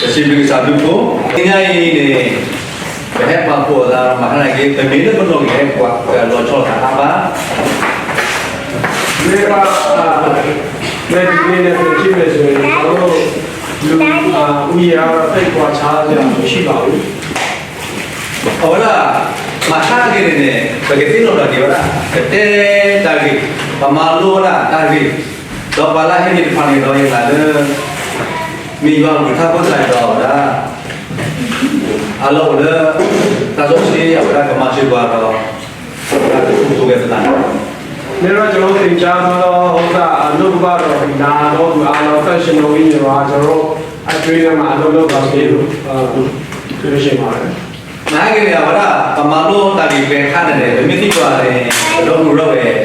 ပစံးဘျုးကစၢ်ဘျုးဖိ, တနံၤညါအံၤန့ၣ် ပဟဲပာ်ဖှိၣ်အသးမၤခါနာ်က့ ပမ့ၢ်လၢပနီၢ်က့ၤဟဲပှၤလီၤဆီလိာ်သးအါဘၣ်. မ့ၢ်ဘၣ် မ့ၢ်ဒ်န့ၣ် ပထံၣ်န့ၣ်ဆိ လူဦးရေကတော့ သိပ်ကွာခြားစရာမရှိပါဘူး. အဝဲဒၣ် မၤခါက့ၤန့ၣ်န့ၣ် ပကသ့ၣ်နီၣ်ထီၣ်က့ၤဝဲဒၣ် ပတဲတၢ်ဂ့ၢ်, ပမၤလိဝဲဒၣ်တၢ်ဂ့ၢ်, ဒီးပှၤလၢဟဲန့ၣ်တဖၣ်န့ၣ်ဒီးယၤလၢ မ့ၢ်ယွၤအကလုၢ်ကထါဖိသၣ်ဒီးဝဲဒၣ် အလီၢ်အိၣ်လၢ တၢ်စီဆှံအဝဲဒၣ်ကမၤစၢၤပှၤဒီး တၢ်ကတိၤကဲသနာ် မ့ၢ်ဒီးကျွန်တော်တို့သင်ကြားမှာတော့ ဟုတ်တာ နှုတ်ကပတ်တော်နာတော်သူအားလုံး သန့်ရှင်းသောဝိညာဉ်တော်က ကျွန်တော်တို့အတွင်းထဲမှာ အလုပ်လုပ်ပါစေလို့ ပြောချင်ပါတယ်. နာ်က့န့ၣ် အဝဲဒၣ် ပမၤလိတၢ်ဂ့ၢ်ကျဲခါန့ၣ်န့ၣ် ပမ့ၢ်သံကွၢ်န့ၣ် ဒီပုၢ်ဝဲၢ်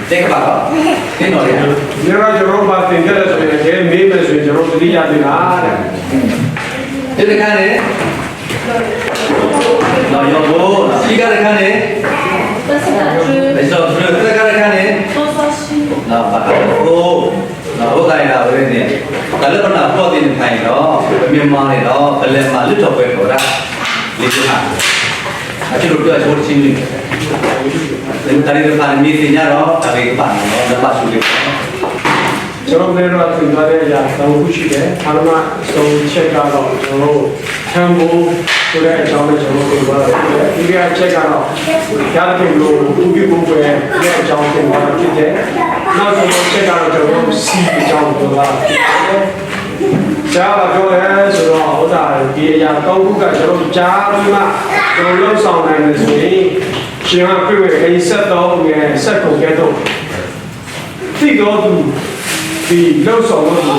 တဲကဘၣ်လီၤ. သ့ၣ်နီၣ်လံ. မ့ၢ်ဒီးကျွန်တော်တို့ ဘာသင်ခဲ့လဲဆိုရင် အကယ်မေးမယ်ဆိုရင် ကျွန်တော်တို့သတိရသေးလားတဲ့. တၢ်တခါန့ၣ် ယွၤဖိ, ခံခါတခါန့ၣ် လံာ်စီဆှံ, သၢခါတခါန့ၣ် ဘၣ်ဃးဒီးသိ, အဃိသတးန့ၣ်ဒီး အဝဲန့ၣ် တၢ်လၢပနၢ်ပၢၢ်သ့ၣ်တဖၣ်အံၤဒီး ပမ့ၢ်မၤန့ၣ်ဒီး ပလဲၤမၤလၢထီၣ်ပှဲၤထီၣ်ဝဲဒၣ် လံာ်ယိၤဟၣ် အဆၢဒိၣ်တၢ အဆၢဖိတဆံနွံ, တၢ်ဂ့ၢ်တဖၣ်န့ၣ် မ့ၢ်သ့ၣ်ညါဒီး တၢ်ဂ့ၢ်ကဘၣ်န့ၣ်ဒီး နဘၣ်ဆိၣ်ဂ့ၤ ကျွန်တော်တို့လည်းတော့ သင်သွားတဲ့အရာ သုံးခုရှိတယ်. ပထမဆုံးအချက်ကတော့ ကျွန်တော်တို့ ထမ်းဘိုးဆိုတဲ့အကြောင်းနဲ့ ကျွန်တော်တို့ သင်သွားတာဖြစ်တယ်. ဒုတိယအချက်ကတော့ ဘုရားသခင်ကို ကိုးကွယ်တဲ့အကြောင်း သင်သွားတာဖြစ်တယ်. နောက်ဆုံးအချက်ကတော့ ကျွန်တော်တို့ ဆီအကြောင်း ပြောသွားတာဖြစ်တယ်. ဆရာက ဘာပြောလဲဆိုတော့ ဥစ္စာ ဒီအရာသုံးခုက ကျွန်တော်တို့ ကြားပြီးမှ ကျွန်တော် လုပ်ဆောင်နိုင်မယ်ဆိုရင် ရှင်ဟောင်းခရစ်ဝင် အဆယ့်သုံး ငယ် ဆယ့်ကိုး ကဲသို့ သိသောသူသည် လုပ်ဆောင်သောသူ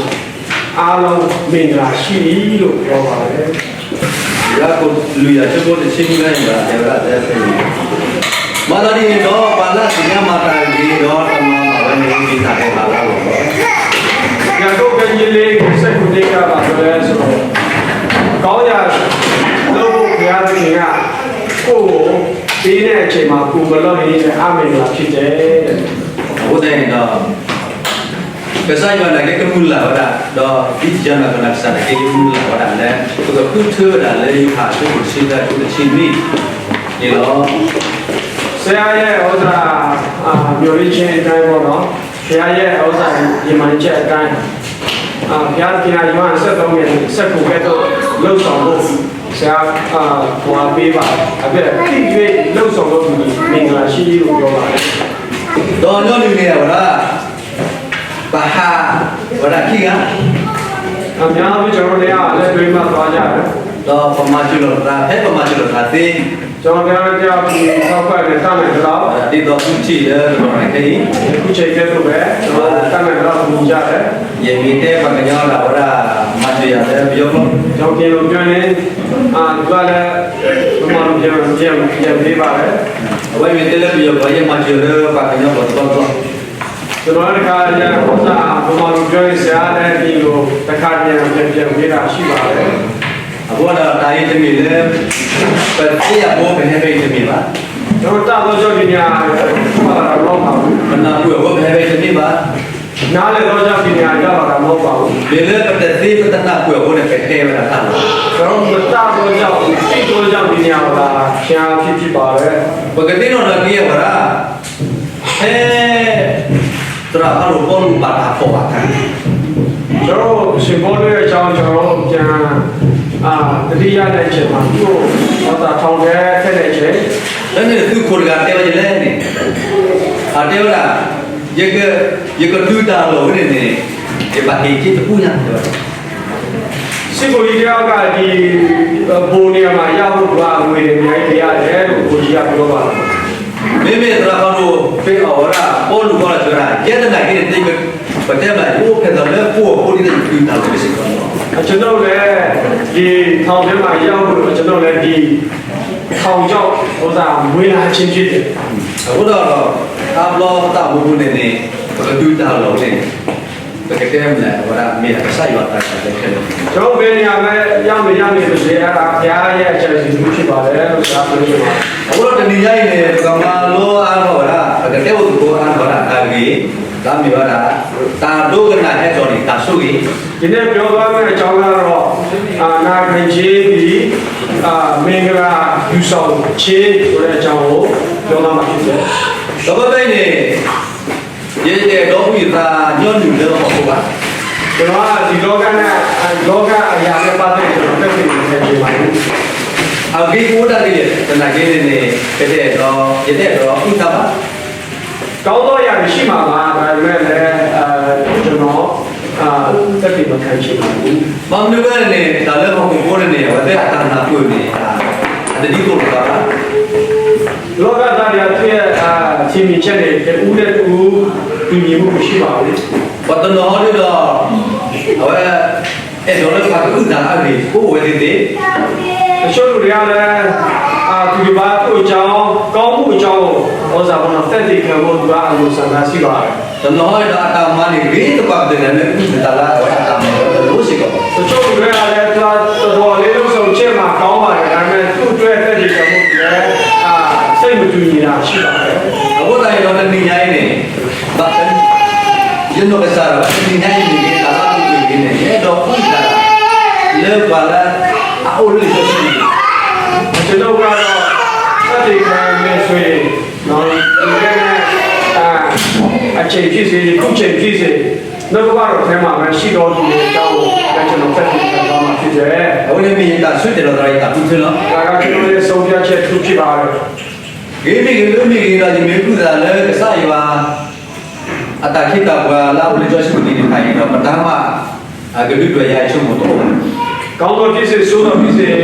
အားလုံး မင်္ဂလာရှိသည်လို့ ပြောပါတယ်. ယိၤဟၣ် အဆၢဒိၣ်လွံၢ် အဆၢဖိတဆံနွံ တဲဝဲဒၣ်ဒ်အံၤ, မၤသးဒ်န့ၣ်ဒီး ပှၤလၢအသ့ၣ်ညါမၤတၢ်ဂ့ၤဒီး တမၤဘၣ်ဝဲန့ၣ် မ့ၢ်တၢ်ဒဲးဘးလၢအဂီၢ်လီၤ. ယာကုပ် အငယ်လေး ဆယ့်ကိုး က ဘာပြောလဲဆိုတော့ ကောင်းရာလုပ်ဖို့ ဘုရားသခင်က ကိုယ့်ကို ပေးတဲ့အချိန်မှာ ကိုယ်မလုပ်ရင် အမင်္ဂလာဖြစ်တယ်တဲ့. အဃိသတးန့ၣ်ဒီး ကစၢ်ယွၤနာ်က့ ကမုၢ်လၢ်ဝဲဒၣ်, ဒီးဒ်ယွၤနာ်က့ ကစၢ်နာ်က့ ကမုၢ်လၢ်ဝဲဒၣ်လၢ ပကဃုထၢဝဲဒၣ်လၢ ယိၤဟၣ် အဆၢဒိၣ်တဆံသၢ အဆၢဖိတဆံနွံန့ၣ်လီၤ. ဆရာရဲ့ ဥစ္စာ မျှော်လင့်ခြင်းအတိုင်းပေါ့နော်. ဆရာရဲ့ ဥစ္စာ ရည်မှန်းချက်အတိုင်း ဘုရားသခင်က ယိၤဟၣ် ဆယ့်သုံး ငယ် ဆယ့်ကိုး ကဲသို့ လုပ်ဆောင်ဖို့ ဆရာ ခွန်အားပေးပါတယ်. အပြည့် သိပ်၍ လုပ်ဆောင်ဖို့ မင်္ဂလာရှိလို့ ပြောပါတယ်. ဒီးညီနုၢ်န့ၣ် အဝဲဒၣ် ပဟးဝဲဒၣ်ခံဂၤ, အများအားဖြင့် ကျွန်တော်တို့ လက်တွဲမှ သွားကြတယ်. ဒီးပမၤစၢၤလိာ်သး ဖဲပမၤစၢၤလိာ်သးသ့ ကျွန်တော်တို့ တယောက် ထောက်ပံ့နဲ့ တတ်နိုင်သလောက် ဒ်သိးသုထံၣ်လၢတဘျီန့ၣ်ခဲအံၤ အခုချိန်ကဲသို့ပဲ ကျွန်တော်တို့ တတ်နိုင်သလောက် ကူညီကြတယ်. ယမ့ၢ်တဲပှၤကညီဒၣ်ဝဲဒၣ် မၤစၢၤယၤလၢပယီၤကျိာ်, ကျွန်တော် ပြောရင် သူကလည်း ဗမာလို ပြန် ပြန် ပြန်ပေးပါတယ်. အဝဲမ့ၢ်တဲလၢပယီၤကျိာ် ယမၤစၢၤလၢပှၤကညီကျိာ်တဘျီဘျီ ကျွန်တော်လည်း တခါတည်း ဥစ္စာ ဗမာလို ပြောရင် ဆရာလည်း ဒီလို တခါတည်း ပြန် ပြန် ပေးတာ ရှိပါတယ်. အဃိဒီး တၢ်အံၤတမ့ၢ်လၢ ပသ့အဃိ ပဟဲဖဲအံၤတမ့ၢ်ဘၣ်. ကျွန်တော် တတ်သောကြောင့် ပညာ ရလာတာ မဟုတ်ပါဘူး. ပနၢ်ပၢၢ်အဃိ ပဟဲဖဲအံၤတမ့ၢ်ဘၣ်. နားလည်သောကြောင့် ပညာ ရလာတာ မဟုတ်ပါဘူး. မ့ၢ်လၢပတသ့ပတနၢ်ပၢၢ်အဃိန့ၣ် ပဟဲဝဲဒၣ်တၢ်လီၤ. ကျွန်တော် မတတ်သောကြောင့် မသိသောကြောင့် ပညာ ရလာခြင်း ဖြစ်ပါတယ်. ပကသ့ၣ်နီၣ်ထီၣ်က့ၤဝဲဒၣ် ဖဲ သရၣ်ဖးဒိၣ်ပီလူးဘၣ်တၢ်ဖီၣ်ဘၣ်အခါန့ၣ် ကျွန်တော်တို့ ရှင်ပေါလုရဲ့အကြောင်း ကျွန်တော်တို့ ပြန် အာ သတိရတဲ့အချိန်မှာ သူ့ကို ဒေါသထောင်ထဲထည့်တဲ့အချိန် လၢန့ၣ်သုးခိၣ်တဂၤတဲဝဲဒ်လဲၣ်န့ၣ် အတဲဝဲဒၣ် ယက ယကဒုးတၢ်လီၢ်ဝဲန့ၣ်န့ၣ် ယဘၣ်ဟ့ၣ်က့ၤတပူၤညါ တဲဝဲဒၣ် စစ်ဗိုလ်ကြီးတယောက်က ဒီ ဘိုနေရာမှာ ရဖို့ သူက အငွေတွေ အများကြီး ပေးရတယ်လို့ ဗိုလ်ကြီးက ပြောပါတယ်. မ့မ့ၢ်သရၣ်ဖးဒိၣ် ပ့ၤအီၣ်ဝဲဒၣ် ပီလူးဃီလီၤ တဲဝဲဒၣ် ယဲတနာ်က့န့ၣ် ပတဲဘၣ် ယအိၣ်ဖဲသိးလၢပှၤဖိဒ်သိးယကဒုးတၢ်လီၢ်ဝဲစ့ၢ်ကီးလီၤ. ကျွန်တော်လည်း ဒီထောင်ထဲမှာ ရောက်ဖို့ ကျွန်တော်လည်း ဒီထောင်ချောက် ဥစ္စာ ဝင်လာခြင်းဖြစ်တယ်. အဃိဒီး အါဘျီသးဘိပူၤန့ၣ်န့ၣ် ပကဒုးတၢ်လီၢ်ဝဲန့ၣ် ပကတဲမနုၤလဲၣ် အဝဲဒၣ်မ့ၢ်ဒၣ်ကစၢ်ယွၤတၢ်ကတဲခဲလၢာ်န့ၣ် ကျွန်တော် ဘယ်နေရာပဲ ရောက်နေ ရောက်နေပါစေ အဲဒါ ဘုရားရဲ့ အကြံစည်တစ်ခု ဖြစ်ပါတယ်လို့ စကားပြောချင်ပါတယ်. အဃိဒီးတနံၤညါအံၤန့ၣ် ပကမၤလိအါထီၣ်ဝဲဒၣ် ပကတဲအိၣ်သကိးအါထီၣ်ဝဲဒၣ်တၢ်ဂ့ၢ် လၢအမ့ၢ်ဝဲဒၣ် တၢ်ဒိကနၣ်ဟဲထီၣ်န့ၣ် တၢ်ဆိၣ်ဂ့ၤ ဒီနေ့ ပြောသွားမယ့်အကြောင်းကတော့ နာခံခြင်းသည် မင်္ဂလာယူဆောင်ခြင်းဆိုတဲ့အကြောင်းကို ပြောသွားမှာဖြစ်တယ်။ ဒီးဖဲဖဲအံၤန့ၣ် ယတအဲၣ်ဒိးအုၣ်ယသးညီနုၢ်လၢဟီၣ်ခိၣ်ဘၣ်. ကျွန်တော်ကဒီလောကနဲ့ လောကအရာနဲ့ပတ်သက်ပြီးကျွန်တော်သက်သေမခံချင်ပါဘူး. အဂ့ၢ်ကအိၣ်ဒၣ်ဒ်လဲၣ် သနာ်က့န့ၣ်န့ၣ် ယတအဲၣ်ဒိး ယတအဲၣ်ဒိးအုၣ်သးဘၣ်. ကောင်းသောအရာတွေရှိမှာပါ ဒါပေမဲ့လည်း အာ၊ ကျွန်တော် အာ၊ သက်သေမခံချင်ပါဘူး. ဘၣ်မနုၤအဃိလဲၣ်န့ၣ် တၢ်လၢဟီၣ်ခိၣ်ဖိန့ၣ်န့ၣ် အဝဲသ့ၣ်အတၢ်နၢ်ပၢၢ်န့ၣ် အတဒ်သိးလိာ်သးဘၣ်. လောကသားတွေရဲ့ အာ၊ ထင်မြင်ချက်တွေ တဦးနဲ့တဦး တူညီမှုမရှိပါဘူး. ပှၤတနီၤဟီဒ်ဒီး အဝဲ အဲၣ်ဒိးလၢပှၤကအုၣ်သးအဂ့ၢ် ကအိၣ်ဝဲသ့ၣ်သ့ၣ်. တချို့လူတွေကလည်း အာ၊ သူတစ်ပါးသူ့အကြောင်း ကောင်းမှုအကြောင်းကို ဩဇာပနာသက်သေခံဖို့ သူကအလိုဆန္ဒရှိပါတယ်. တနီၤဟီဒီးအတၢ်မၤန့ၣ် ဂ့ၤသပှၢ်ကတၢၢ်န့ၣ် မ့ၢ်အုၣ်သးလၢအဝဲအတၢ်မၤလၢအလိၤစ့ၢ်ကီး. တချို့လူတွေကလည်း သူတော်လေးလုပ်ဆောင်ချက်မှာ ကောင်းပါတယ်။ ဒါပေမဲ့ သူ့အတွက်သက်သေခံဖို့ သူလည်း အာ၊ စိတ်မတူညီတာရှိပါတယ်. အဃိသတးန့ၣ်ဒီး တနံၤညါအံၤန့ၣ် ဘၣ် ယနီၢ်ကစၢ်ဒီး တနံၤညါအံၤန့ၣ် တၢ်လၢအပူၤကွံာ်အံၤန့ၣ် ယအဲၣ်ဒိးအုၣ်သး လၢပှၤလၢအအိၣ်လၢလံာ်စီဆှံအံၤ ကျွန်တော်ကတော့ သက်သေခံမယ်ဆိုရင် နော်၊ ဒီကနေ့ အာ၊ အချိန်ဖြစ်စေ၊ အခုချိန်ဖြစ်စေ၊ နှုတ်ကပတ်တော်ထဲမှာပဲရှိတော်သူတွေအကြောင်းကို ကျွန်တော်သက်သေခံသွားမှာဖြစ်တယ်. အဝဲန့ၣ်မ့ၢ်ယတၢ်ဆၢတဲာ်လီၤသး ယတၢ်ဃုထၢလီၤ. ဒါကကျွန်တော်ရဲ့ဆုံးဖြတ်ချက်တစ်ခုဖြစ်ပါတယ်. ဂ့ၤမ့ၢ်ဂ့ၤ လၢမ့ၢ်ဂ့ၤဒီး ယမ့ၢ်အုၣ်သးလၢကစၢ်ယွၤ အတၢ်ခ့တၢ်ပှၤလၢအအိၣ်လၢစီဆှံပူၤန့ၣ်တခါအံၤဒီး ပတၢ်မၤ အကဒုးဒွဲၣ်ယၤအဆိကမိၣ်တအိၣ်ဘၣ်. ကောင်းသောဖြစ်စေ၊ ဆိုးသောဖြစ်စေ၊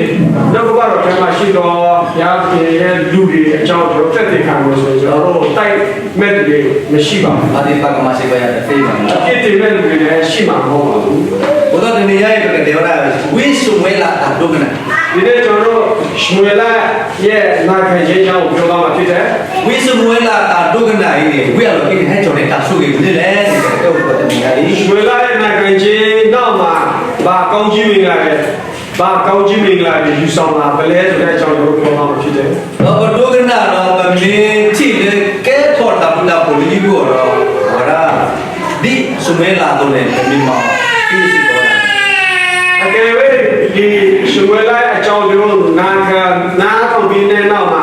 နှုတ်ကပတ်တော်ထဲမှာရှိသော ဘုရားသခင်ရဲ့လူတွေအကြောင်း ကျွန်တော်သက်သေခံမယ်ဆိုရင် ကျွန်တော်တို့တိုက်မဲ့သူတွေမရှိပါဘူး. အသ့ၣ်ပှၤကမၤစ့ၢ်ကီးယၤတသ့ဘၣ်. အပြစ်တင်မဲ့သူတွေလည်းရှိမှာမဟုတ်ပါဘူး. အဃိသတး တနံၤညါအံၤ ပကတဲဝဲဒၣ် ဝံၡမူၤအ့လးအတၢ်ဒိကနၣ်. ဒီနေ့ကျွန်တော်တို့ ရှမူኤलရဲ့နာခံခြင်းအကြောင်းကိုပြောသွားမှာဖြစ်တယ်. ဝံၡမူၤအ့လးအတၢ်ဒိကနၣ်အံၤန့ၣ် ဝံၤအလီၢ်ခံန့ၣ် ဟဲထီၣ်န့ၢ်တၢ်ဆိၣ်ဂ့ၤမနုၤလဲၣ်န့ၣ် ပကတဲအိၣ်သကိးတနံၤညါအံၤ. ရှမူएलရဲ့နာခံခြင်းနောက်မှာ ဘာကောင်းကြီးမင်္ဂလာတွေ ဘာကောင်းကြီးမင်္ဂလာတွေ ယူဆောင်လာသလဲဆိုတဲ့အကြောင်းကို ပြောသွားမှာဖြစ်တယ်. ဒီးပဒိကနၣ်ဒီး ပမ့ၢ်ထံၣ်လၢကဲထီၣ်တၢ်ဘျုးတၢ်ဖှိၣ်လၢယဂီၢ်ဒီး အဝဲဒၣ် ဒ်ရှမူအဲလးအသိးန့ၣ် ပမ့ၢ်မၤအီၤ ဒ်စ့ၢ်ကီးဝဲဒၣ်. အကယ်၍ ဒီရှမူအဲလအကြောင်း ကျွန်တော်တို့ နားခံ နားထောင်ပြီးတဲ့နောက်မှာ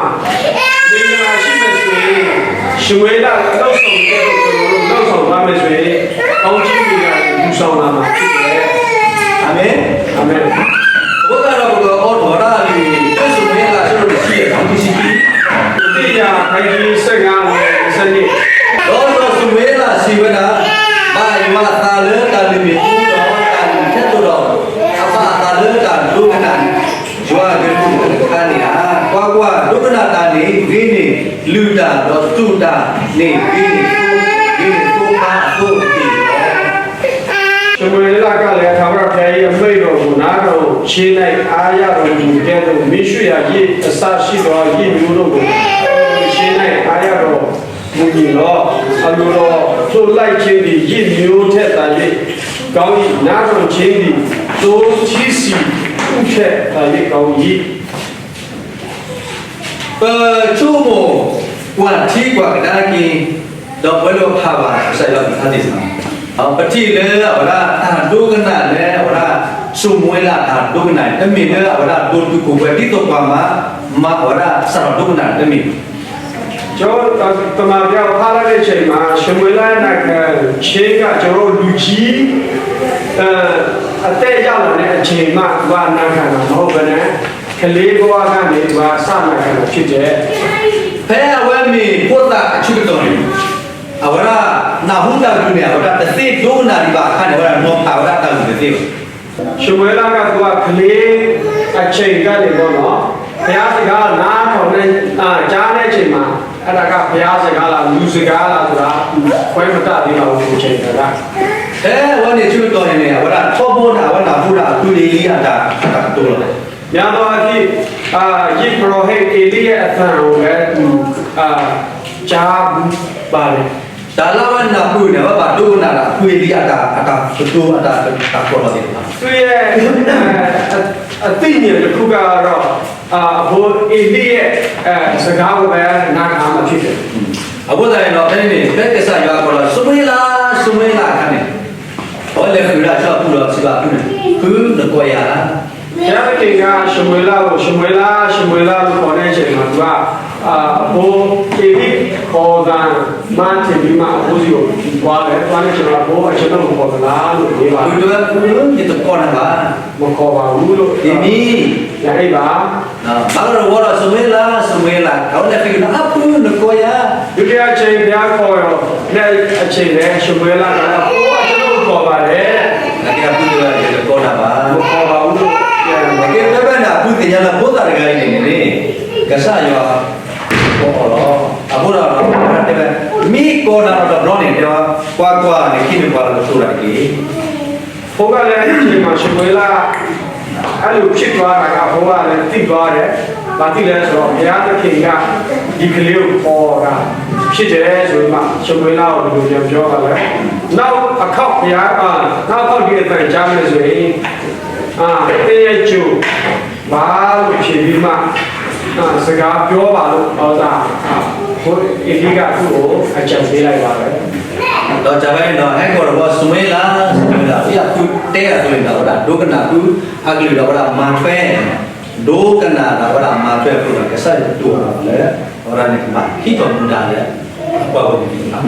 မင်္ဂလာရှိမယ်ဆိုရင် ရှမူအဲလလုပ်ဆောင်တဲ့ ကျွန်တော်တို့ လုပ်ဆောင်သွားမယ်ဆိုရင် ကောင်းချီးမင်္ဂလာကို ယူဆောင်လာမှာဖြစ်တယ်။ အာမင်. အာမင်. အဃိသတးဒီး ပကအိးထီၣ်ဒၣ်လံ ဒုရှမူအဲလ အဆၢဒိၣ်တဆံယဲၢ် အဆၢဖိခံဆံခံ တၢ်တယၢ် အဆၢဖိဆယ့်ငါ ဆယ့်နှစ် ဒီးရှမူအဲလစံးဝဲဒၣ်, ဘၣ်ယွၤအသးလၢတၢ်လုၢ်မ့ၣ်အူဒီးတၢ်လုၢ်ထဲသိးဒီး အဘၣ်အသးလၢတၢ်ဒိကနၣ် ယွၤအကလုၢ်တခါန့ၣ်ဧါ. ကွၢ်ကွၢ်, ဒိကနၣ်တၢ်န့ၣ် ဂ့ၤန့ၢ်လုၢ်တၢ်, ဒီးတူၢ်တၢ်န့ၣ် ဂ့ၤန့ၢ်သိ, ဂ့ၤန့ၢ်သိဖါအသိတက့ၢ်လီၤ. ရှမူအဲလကလည်း ထာဝရဘုရား၏အမိန့်တော်ကို နားထောင်ခြင်း၌ အားရတော်မူသကဲ့သို့ မီးရှို့ရာယဇ်အစရှိသော ယဇ်မျိုးတို့ကို ပူဇော်ခြင်း၌ အားရတော်မူမည်လော။ အလိုတော်သို့ လိုက်ခြင်းသည် ယဇ်မျိုးထက်သာ၍ ကောင်း၏။ နားထောင်ခြင်းသည် သိုးထီးစံၣ်ဥထက်သာ၍ ကောင်း၏. ပဆိကမိၣ်ကွၢ်ထံကွၢ်ကဒါက့ၤ ဒီးပဝဲလၢပဖးဘၣ် ကစၢ်ယွၤအကလုၢ်ကထါသ့ၣ်တဖၣ်, ပထံၣ်လၢအဝဲဒၣ်တၢ်ဒိကနၣ်လၢအဝဲဒၣ် ရှမူအဲလတၢ်ဒိကနၣ်န့ၣ် တမ့ၢ်လၢအဝဲဒၣ်ဒိးတုာ်ခိၣ်ပှဲၤဒ်သိးပှၤမၤ မၤအဝဲဒၣ်စးထီၣ်ဒိကနၣ်တမ့ၢ်. ကျွန်တော် တမန်ကျမ်းဖတ်လိုက်တဲ့အချိန်မှာ ရှမူအဲလနာခံခြင်းက ကျွန်တော်တို့ လူကြီး အသက်ရောက်လာတဲ့အချိန်မှ သူကနာခံတာမဟုတ်ဘဲနဲ့ ကလေးဘဝကနေ သူကစနာခံတာဖြစ်တယ်. ဖဲအဝဲမ့ၢ်ဖိသၣ်အဆၢကတီၢ်န့ၣ် အဝဲဒၣ်နၢ်ဟူတၢ်ကလုၢ်န့ၣ် အဝဲဒၣ်တသ့ဒိကနၣ်ဒံးဘၣ်အခါန့ၣ် အဝဲဒၣ်နီၤဖးဝဲဒၣ်တၢ်ဂ့ၢ်တသ့ဘၣ်. ရှမူအဲလက သူက ကလေးအချိန်ကနေပေါ့နော် ဘုရားစကားနားထောင်တဲ့ အာ၊ ကြားတဲ့အချိန်မှာ အဲ့ဒါက ဘုရားစကားလား လူစကားလားဆိုတာ ခွဲမတတ်သေးပါဘူး ဒီအချိန်က။ ဖဲအဝဲန့ၣ်ဆၢကတီၢ်န့ၣ်န့ၣ် အဝဲဒၣ်ထီဘိဒၣ် အဝဲနၢ်ဟူဒၣ်အပုၢ်အ့လံအတၢ်ကတိၤလီၤ. များသောအားဖြင့် အာ၊ ယဇ်ပုရောဟိတ် ဧလိရဲ့အသံကိုပဲ သူ အာ၊ ကြားဘူးပါတယ်. တၢ်လၢအဝဲနၢ်ဟူန့ၣ် အဝဲဘၣ်ဒိကနၣ်ဒီးအပုၢ်ဧလံအတၢ် အတၢ်ကတိၤ အတၢ် အတၢ်ကိးလီၤသ့ၣ်တဖၣ်. သူ့ရဲ့ အသိဉာဏ်တစ်ခုကတော့ အာ၊ အဘိဧလိရဲ့ အဲ၊ စကားကိုပဲနားထောင်မှာဖြစ်တယ်. အဃိသတးန့ၣ်ဒီး ဖဲန့ၣ်န့ၣ် ဖဲကစၢ်ယွၤကိးလီၤ ရှမူအဲလ, ရှမူအဲလအခါန့ၣ် အဝဲ လဲၤဃုာ်ဒၣ်ဆူအပုၢ်ဒီးစံးဘၣ်အပုၢ်န့ၣ်, ဖုနကိးယၤဧါ. ဘုရားသခင်က ရှမူဧလကို ရှမူဧလ ရှမူဧလလို့ခေါ်တဲ့အချိန်မှာ သူက အဖိ အ့လံ အီသံ မါထံးဘံမး အဖိစံးကို သွားတယ် သွားတဲ့အချိန်မှာ အဖိ အကျွန်ုပ်ကိုခေါ်သလားလို့မေးပါတယ်. ဖုတဲဝဲ ဖု ယတကိးနၤဘၣ်. မခေါ်ပါဘူးလို့ ဒီမံၤ ယအိပ်ပါ ဘၣ်လီၤတဝီဒီး ရှမူဧလ ရှမူဧလ တၢ်ဝဲလဲၤဃုာ်ဒီး အပုၢ်နကိးယၤ. ဒုတိယအချိန် ဘုရားခေါ်တော့ နဲ့အချိန်လည်း ရှမူဧလကလည်း အိ အကျွန်ုပ်ခေါ်ပါတယ် အကဲအပုၢ်တဲဝဲ ယတကိးနၤဘၣ်. မခေါ်ပါဘူးလို့ အကဲတဲဝဲန့ၣ် အပုၢ်သ့ၣ်ညါလၢဖိသၣ်တဂၤအံၤန့ၣ်န့ၣ် ကစၢ်ယွၤ ကိးအီၤလီၤ. အဃိဒီး တဲဝဲ မ့ၢ်ကိးနၤဒီးတဘျီန့ၣ် တဲဝဲ ကွၢ်ကွၢ်န့ၣ် ခံန့ၣ်ပှၤလၢကတိၤတၢ်တက့ၢ်. အဃိကလဲၣ် အချိန်မှာ ရှမူဧလ အဲလိုဖြစ်သွားတာက အဃိကလည်းသိသွားတယ်။ ဘာဖြစ်လဲဆိုတော့ ဘုရားသခင်က ဒီကလေးကိုခေါ်တာ ဖြစ်တယ်ဆိုပြီးမှ ရှမူဧလကို ဘယ်လိုပြန်ပြောပါလဲ။ နောက်အခေါက် ဘုရား အာ နောက်အခေါက် ဒီအသံကြားမယ်ဆိုရင် အာ သင်ရဲ့ကျွန် ဘာလို့ဖြေပြီးမှ အာ စကားပြောပါလို့ အဝဲဒၣ် အာ အ့လံက သူ့ကို အကြံပေးလိုက်ပါတယ်. ဒီးတၢ်ဝဲန့ၣ်ဒီး ဟဲကိးဒီးဝဲ ရှမူဧလ ရှမူဧလ ဖဲအဖုတဲအသိးန့ၣ်ဒီး အဝဲဒၣ်ဒိကနၣ်ဖုအကလုၢ်ဒီး အဝဲဒၣ်မၤထွဲ ဒိကနၣ်ဒီး အဝဲဒၣ်မၤထွဲအဃိဒီး ကစၢ်ယွၤကတိၤအီၤလၢ အဝဲဒၣ်န့ၣ်ကဘၣ်ဟံးထီၣ်မူဒါလၢ အကွၢ်ပူၤန့ၣ်လီၤ.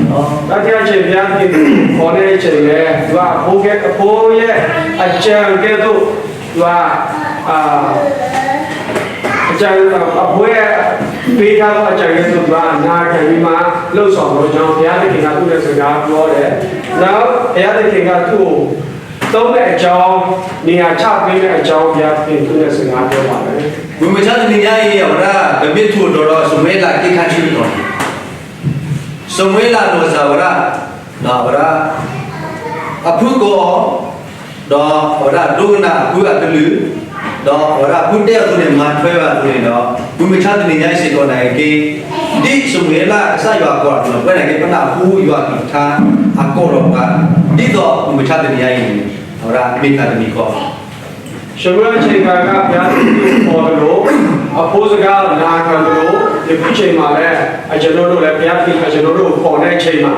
တတိယအချိန် ဘုရားသခင်ခေါ်တဲ့အချိန်လည်း သူက အဖိကဲ အဖိရဲ့အကြံကဲ့သို့ သူက အာ အကြံ အဖိရဲ့ ပေးထားသောအကြံကဲ့သို့ သူက နာခံပြီးမှ လုပ်ဆောင်သောကြောင့် ဘုရားသခင်က သူ့နဲ့စကားပြောတယ်။ နောက် ဘုရားသခင်က သူ့ကို သုံးတဲ့အကြောင်း နေရာချပေးတဲ့အကြောင်း ဘုရားသခင် သူ့နဲ့စကားပြောပါတယ်. မုၢ်မဆါတနံၤညါအံၤ အဝဲဒၣ် ပမ့ၢ်ထူးထီၣ်ဒီး ရှမူဧလ က့ခါဆံလီၤ ရှမူဧလ နီၢ်စၢ်ဝဲဒၣ် ဒီးအဝဲဒၣ် အဖုကိးအီၤ ဒီးအဝဲဒၣ်ဒိကနၣ်အဖုအကလုၢ် ဒီးအဝဲဒၣ်ဖုတဲအသိးန့ၣ် မၤထွဲဘၣ်အသိးန့ၣ်ဒီး မုၢ်မဆါတနံၤညါအံၤစ့ၢ်ကီးနာ်က့ ဒ်ရှမူဧလ ကစၢ်ယွၤအကိးအီၤန့ၣ် ပဝဲနာ်က့ ပနၢ်ဟူယွၤအကလုၢ်ကထါ အကိးထီၣ်ပှၤ ဒ်သိးမုၢ်မဆါတနံၤညါအံၤန့ၣ် အဝဲဒၣ်မ့ၢ်တၢ်တမံၤဃီ ရှမူဧလအချိန်ခါက ဘုရားသခင် ခေါ်သလို အဖိစကားနာခံသလို ယခုချိန်မှာလည်း အကျွန်ုပ်တို့လည်း ဘုရားသခင် အကျွန်ုပ်တို့ကို ခေါ်တဲ့အချိန်မှာ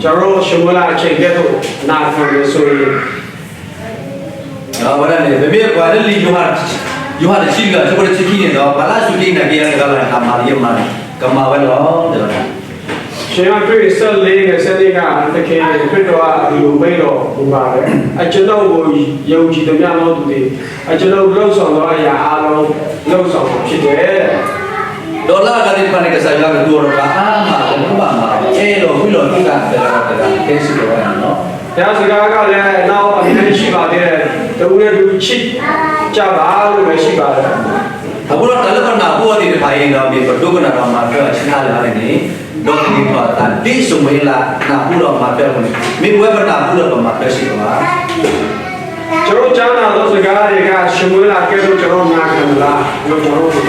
ကျွန်တော်တို့ ရှမူဧလအချိန်ကဲ့သို့ နာခံမယ်ဆိုရင် အဝဲဒၣ်န့ၣ် ပမ့ၢ်ကွၢ်လၢလံာ်ယိၤဟၣ် ယိၤဟၣ်တဆံလွံၢ် အဆၢဖိတဆံခံန့ၣ်ဒီး ပှၤလၢအစူၢ်က့ၤနာ်က့ၤယၤတဂၤလၢ်လၢ် တၢ်မၤလၢယမၤန့ၣ် ကမၤဝဲလီၤ တဲဝဲဒၣ် ရှင်မၢတ်ၢ် ဆယ့်လေး ဆယ့်လေးက သခင်ခရစ်တော်က ဒီလိုမိန့်တော်မူပါတယ်။ အကျွန်ုပ်ကို ယုံကြည်သမျှသောသူသည် အကျွန်ုပ်လုပ်ဆောင်သောအရာအားလုံး လုပ်ဆောင်မှာဖြစ်တယ်။ ဒီးလၢအဂၤသ့ၣ်တဖၣ်န့ၣ် ကစၢ်ယွၤကတိၤဒီးပှၤအါမးလၢပဘၣ်မၤ အဲၣ်လီၤကွံလီၤသုသးတဂၤဒီးတဂၤ ကဲစ့ၢ်ကီးဝဲန့ၣ်လီၤ. ဘုရားစကားကလည်း နောက်အများကြီးရှိပါသေးတယ်။ တဦးနဲ့တဦးချစ်ကြပါလို့ပဲရှိပါတယ်. အဃိဒီးတၢ်လၢပနၢ်ဟူအီၤသ့ၣ်တဖၣ်အံၤဒီး မ့ၢ်ပဒိကနၣ်ဒီးမၤထွဲအီၤဆံးအါလၢာ်န့ၣ် ဒီးကန့ၢ်ထီၣ်အသးဒ်ရှမူဧလနၢ်ဟူဒီးမၤထွဲအီၤန့ၣ် မ့ၢ်ပဝဲပနၢ်ဟူဒီးပမၤထွဲစ့ၢ်ကီးဘၣ်. ကျွန်တော်ကြားနာသောစကားတွေက ရှမူဧလကဲ့သို့ ကျွန်တော်နာခံသလားလို့ ကျွန်တော်တို့ကို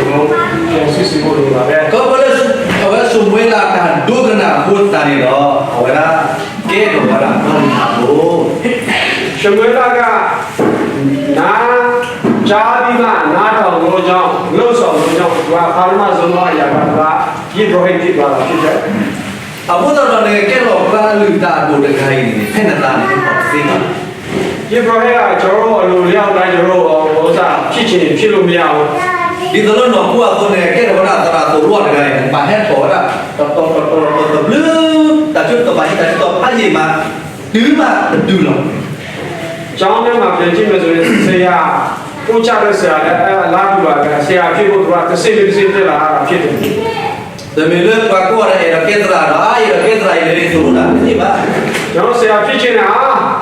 ပြန်စစ်ဆေးဖို့လိုပါတယ်. ခီဖျိလၢ အဝဲရှမူဧလတၢ်ဒိကနၣ်အဃိသတးန့ၣ်ဒီး အဝဲဒၣ်ကဲထီၣ်ဝဲဒၣ်ပှၤလုၢ်တၢ်အဃိ ရှမူဧလက နာကြားပြီးမှ နားထောင်သောကြောင့် လုပ်ဆောင်သောကြောင့် သူက ပထမဆုံးသောအရာက သူက ယဇ်ပုရောဟိတ်ဖြစ်သွားတာဖြစ်တယ်. အဃိသတးဒီးန့ၣ် ကဲထီၣ်ပှၤလုၢ်တၢ်အဒိၣ်တဂၤအံၤန့ၣ် ဖဲနသးန့ၣ် ဟဲထီၣ်တသ့ဘၣ်. ယဇ်ပုရောဟိတ်က ကျွန်တော်တို့အလိုအလျောက်တိုင်း ကျွန်တော်တို့ ဥစ္စာ ဖြစ်ချင်ဖြစ်လို့မရဘူး. ဒ်သိးလၢနီၢ်ခိအသိးန့ၣ် ကဲထီၣ်ဝဲဒၣ်သရၣ်သိၣ်လိတဂၤအံၤန့ၣ် ဘၣ်ဟဲထီၣ်ဝဲဒၣ် တတီၤတတီၤတတီၤတဘျုး တၢ်ဆၢကတီၢ်ဘၣ်ဟံး တၢ်ဆၢကတီၢ်ဖးယံာ်မး တုၤမးတတုၤလီၤ. ကျောင်းထဲမှာ ပြန်ကြည့်မယ်ဆိုရင် ဆရာ ပို့ချတဲ့ဆရာလည်း အလားတူပါပဲ။ ဆရာဖြစ်ဖို့ သူက တဆင့်ပြီးတဆင့် တက်လာရတာဖြစ်တယ်. တမ့ၢ်လၢပှၤကိးဂၤဒဲး အဲၣ်ဒိးကဲသရၣ်ဒီး အါ အဲၣ်ဒိးကဲသရၣ်အံၤ လဲၤသိၣ်လိတၢ်တသ့ဘၣ်. ကျွန်တော်ဆရာဖြစ်ချင်တာ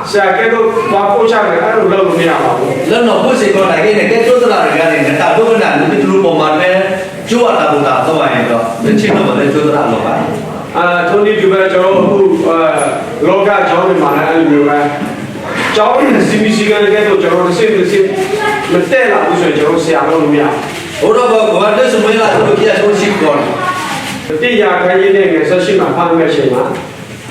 ဆရာကဲသို့ သွားပို့ချမယ် အဲ့လိုလုပ်လို့မရပါဘူး. လၢနီၢ်ခိစ့ၢ်ကီးနာ်က့န့ၣ် ကဲသိးသရၣ်တဂၤန့ၣ် နတၢ်ဒိကနၣ် နတလူၤပိာ်မၤထွဲ ကၠိအတၢ်သိၣ်တၢ်သီဘၣ်န့ၣ်ဒီး နတဆ့ၣ်နီၤဘၣ်လၢကၠိသရၣ်အလီၢ်ဘၣ်. အာ ထိုနည်းတူပဲ ကျွန်တော်တို့အခု အာ လောကကျောင်းတွေမှာလည်း အဲ့လိုမျိုးပဲ ကျောင်းရဲ့စည်းမျဉ်းစည်းကမ်းကဲသို့ ကျွန်တော်တို့ တဆင့်ပြီးတဆင့် မတက်လာဘူးဆိုရင် ကျွန်တော်တို့ ဆရာလုပ်လို့မရဘူး. အိၣ်ဒီးပှၤကိးဂၤဒဲး ရှမူဧလ အဆၢဒိၣ်ခံ အဆၢဖိတဆံဃိးန့ၣ် တတိယ အခန်းကြီး နှစ် ငယ် ဆယ့်ရှစ် မှာ ဖတ်မယ်ဆိုရင် ဒီး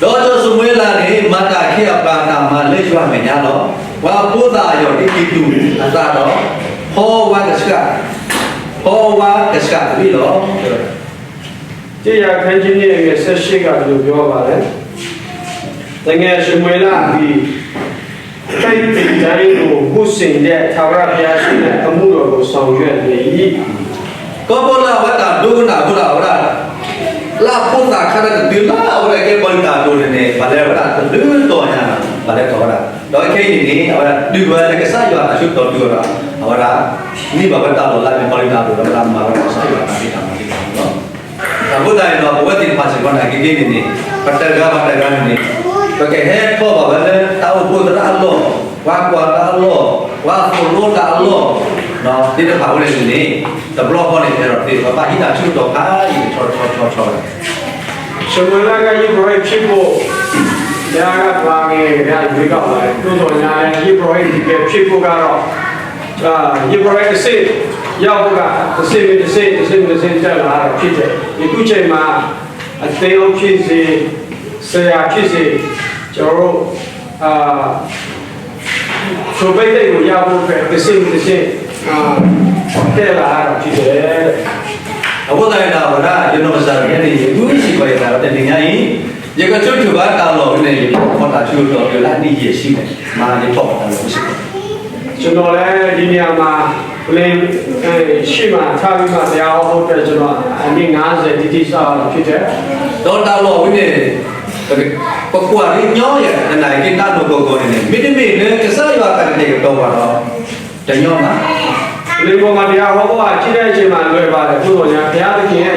စီၤရှမူဧလန့ၣ် မၤတၢ်အခ့အပှၤအတၢ်မၤလၢယွၤအမဲာ်ညါလီၤ. ပှၤဖိသၣ်အယီၢ်ဒ်ကံၢ်တူာ်အသးဒီး ဟီဝါကဆှၣ်, ဟီဝါကဆှၣ်တဘ့ၣ်လီၤ. တတိယ အခန်းကြီး နှစ် ငယ် ဆယ့်ရှစ် က ဘယ်လိုပြောပါတယ်။ သူငယ်ရှမူဧလသည် မူစ့ၣ်ဒၣ်အံၤ မူစ့ၣ်ဒၣ်အံၤ ကမူဒီးကစၢ်ယွၤန့ၣ်အံၤ ကီၢ်ဖိလၢအဝဲတၢ်ဒိကနၣ်ဖိလၢအဝဲဒၣ် လၢအဖိသၣ်ခါတၢ်တတုၤလၢအဝဲဒၣ်ကဲပှၤလုၢ်တၢ်ဒိၣ်န့ၣ်န့ၣ် ဘၣ်လဲၤဝဲဒၣ်တဒုတီၢ်ညါ ဘၣ်လဲၤထီၣ်ဝဲဒၣ် ဒီးခဲအံၤန့ၣ်န့ၣ် အဝဲဒၣ်တုၤဝဲလၢကစၢ်ယွၤတၢ်ဆၢကတီၢ်တုၤဝဲဒီး အဝဲဒၣ် န့ၢ်ဘၣ်ဝဲတၢ်လီၤလးမ့ၢ်ပှၤလုၢ်တၢ်ဒိၣ်ဒီးဝဲဒၣ်မၤဝဲဒၣ်ကစၢ်ယွၤတၢ်ဖံးတၢ်မၤသ့ၣ်တဖၣ်န့ၣ်လီၤ. အဃိသတးန့ၣ်ဒီး ပဝဲသ့ၣ်တဖၣ်စ့ၢ်ကီးန့ၣ် ကက့ၤန့ၣ်န့ၣ် ပတဂၤဘၣ်တဂၤန့ၣ်န့ၣ် ပကဟဲထီၣ်ဘၣ်ဝဲလၢတၢ်အိၣ်ဖှိၣ်သရၣ်အလီၢ်, ပှၤကွၢ်တၢ်အလီၢ်, ပှၤသိၣ်လိတၢ်အလီၢ် သ့ၣ်တဖၣ်ဝဲန့ၣ်န့ၣ် တဘျီဃီန့ၣ် ပအဲၣ်ဒိးသ့ၣ် ပဘၣ်ဟံးတၢ်ဆၢကတီၢ်ခါအံၤန့ၣ် ဆီဆီဆီဆီဝဲ ရှမူအ့လးက ယ့ဘြဟံၣ်ဖံးဖိ ဘုရားက ပှၤငယ် ဘုရားရွေးကောက်ပါတယ် သို့သော်ငြားလည်း ယ့ဘြဟံၣ်တကယ်ဖြစ်ဖို့ကတော့ အာ ယ့ဘြဟံၣ်တဆင့် ရောက်ဖို့က တဆင့်ပြီးတဆင့် တဆင့်ပြီးတဆင့် တက်လာတာဖြစ်တယ်။ ယခုချိန်မှာ အသင်းအုပ်ဖြစ်စေ ဆရာဖြစ်စေ ကျွန်တော်တို့ အာ ဆိုပိတ်သိက်ကိုရဖို့အတွက် တစ်ဆင့်တစ်ဆင့် အာ တက်လာရတာဖြစ်တယ်။ အဃိသတးဒီး အဝဲဒၣ် ယနီၢ်ကစၢ်ဒၣ်ဝဲန့ၣ် ယကူစံးဘၣ်ယသးဒီး တနံၤညါအံၤ ယကဆၢထၢၣ်ဘၣ်တၢ်လီၢ်ဝဲန့ၣ် ယထီၣ်တၢ်ဆၢကတီၢ်တုၤလၢအနံၣ်ယဲၢ်ဆံန့ၣ် မ့ၢ်ယထီၣ်ဘၣ်တၢ်လီၢ်ဝဲစ့ၢ်ကီး ကျွန်တော်လည်း ဒီနေရာမှာ ပလင် အဲ ရှေ့မှာ ထားပြီးမှ တရားဟောဖို့အတွက် ကျွန်တော် အနှစ် ငါးဆယ် တိတိစောင့်တာ ဖြစ်တယ်။ ဒီးတၢ်လီၢ်ဝဲန့ၣ် ပကွၢ်ဒ်ညီယဲၢ် တနံၤအံၤ တၢ်နီၢ်ကီၢ်ကီၢ်န့ၣ်န့ၣ် မ့တမ့ၢ်လၢကစၢ်ယွၤအတၢ်ကတဲာ်ကတီၤပှၤဒီး တညီဘၣ် ပလင်ပေါ်မှာ တရားဟောဖို့ ကြည့်တဲ့အချိန်မှာ လွယ်ပါတယ်။ သို့သော်ငြား ဘုရားသခင်ရဲ့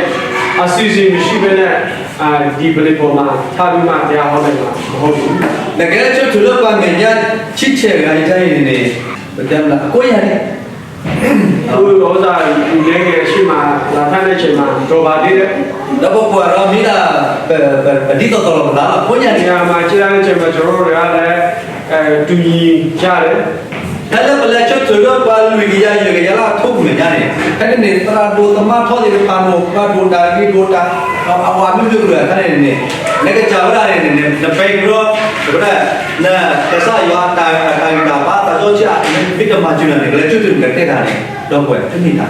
အစီအစဉ် မရှိဘဲနဲ့ အာ ဒီပလင်ပေါ်မှာ ထားပြီးမှ တရားဟောနိုင်မှာ မဟုတ်ဘူး။ နကဲဆၢထၢၣ်လၢပှၤမဲာ်ညါ ဆံဆဲၣ်ဂၤအံၤန့ၣ်န့ၣ် ပတဲမနုၤ အကိးယၤန့ၣ် ဒီးပကွၢ်ဒီးမ့ၢ်ဒၣ် ပ ပ ပဒ်သိးသိးလီၤပသးလီၤ အကိးယၤန့ၣ် ဒီးပကွၢ်ဒီးမ့ၢ်ဒၣ် ပ ပ ပဒ်သိးသိးလီၤပသးလီၤ အကိးယၤန့ၣ် ဒီးမ့ၢ်ဒၣ် ကျွန်တော်တို့ကလည်း အဲ တူညီကြတယ် ဖဲလၢပလဲၤဆၢထၢၣ်လၢပှၤလွံၢ်ကယၤယဲၢ်ကယၤလၢအထီပူၤမဲာ်ညါန့ၣ် ဖဲန့ၣ်န့ၣ် သရၣ်ဒိၣ်သမါထီသ့ၣ်တဖၣ်န့ၣ် ပှၤဒိၣ်တၢ်ဂ့ၤဒိၣ်တၢ် အဝဲမ့ၢ်မ့ၢ်ကရၢၢ်ခါန့ၣ်န့ၣ် နကစၢ်ဝဲဒၣ်န့ၣ်န့ၣ် နပဲာ်ကရီ ဝဲဒၣ် နကစၢ်ယွၤအတၢ်ဂံၢ်တၢ်ဘါ တၢ်စီဆှံအမ့ၢ်တမၤစၢၤနၤန့ၣ် ကလဲၤဆၢထၢၣ်နကတဲတၢ်န့ၣ် ဒီပုၢ်ဝဲၢ်တမ့ၢ်တၢ်ညီဘၣ်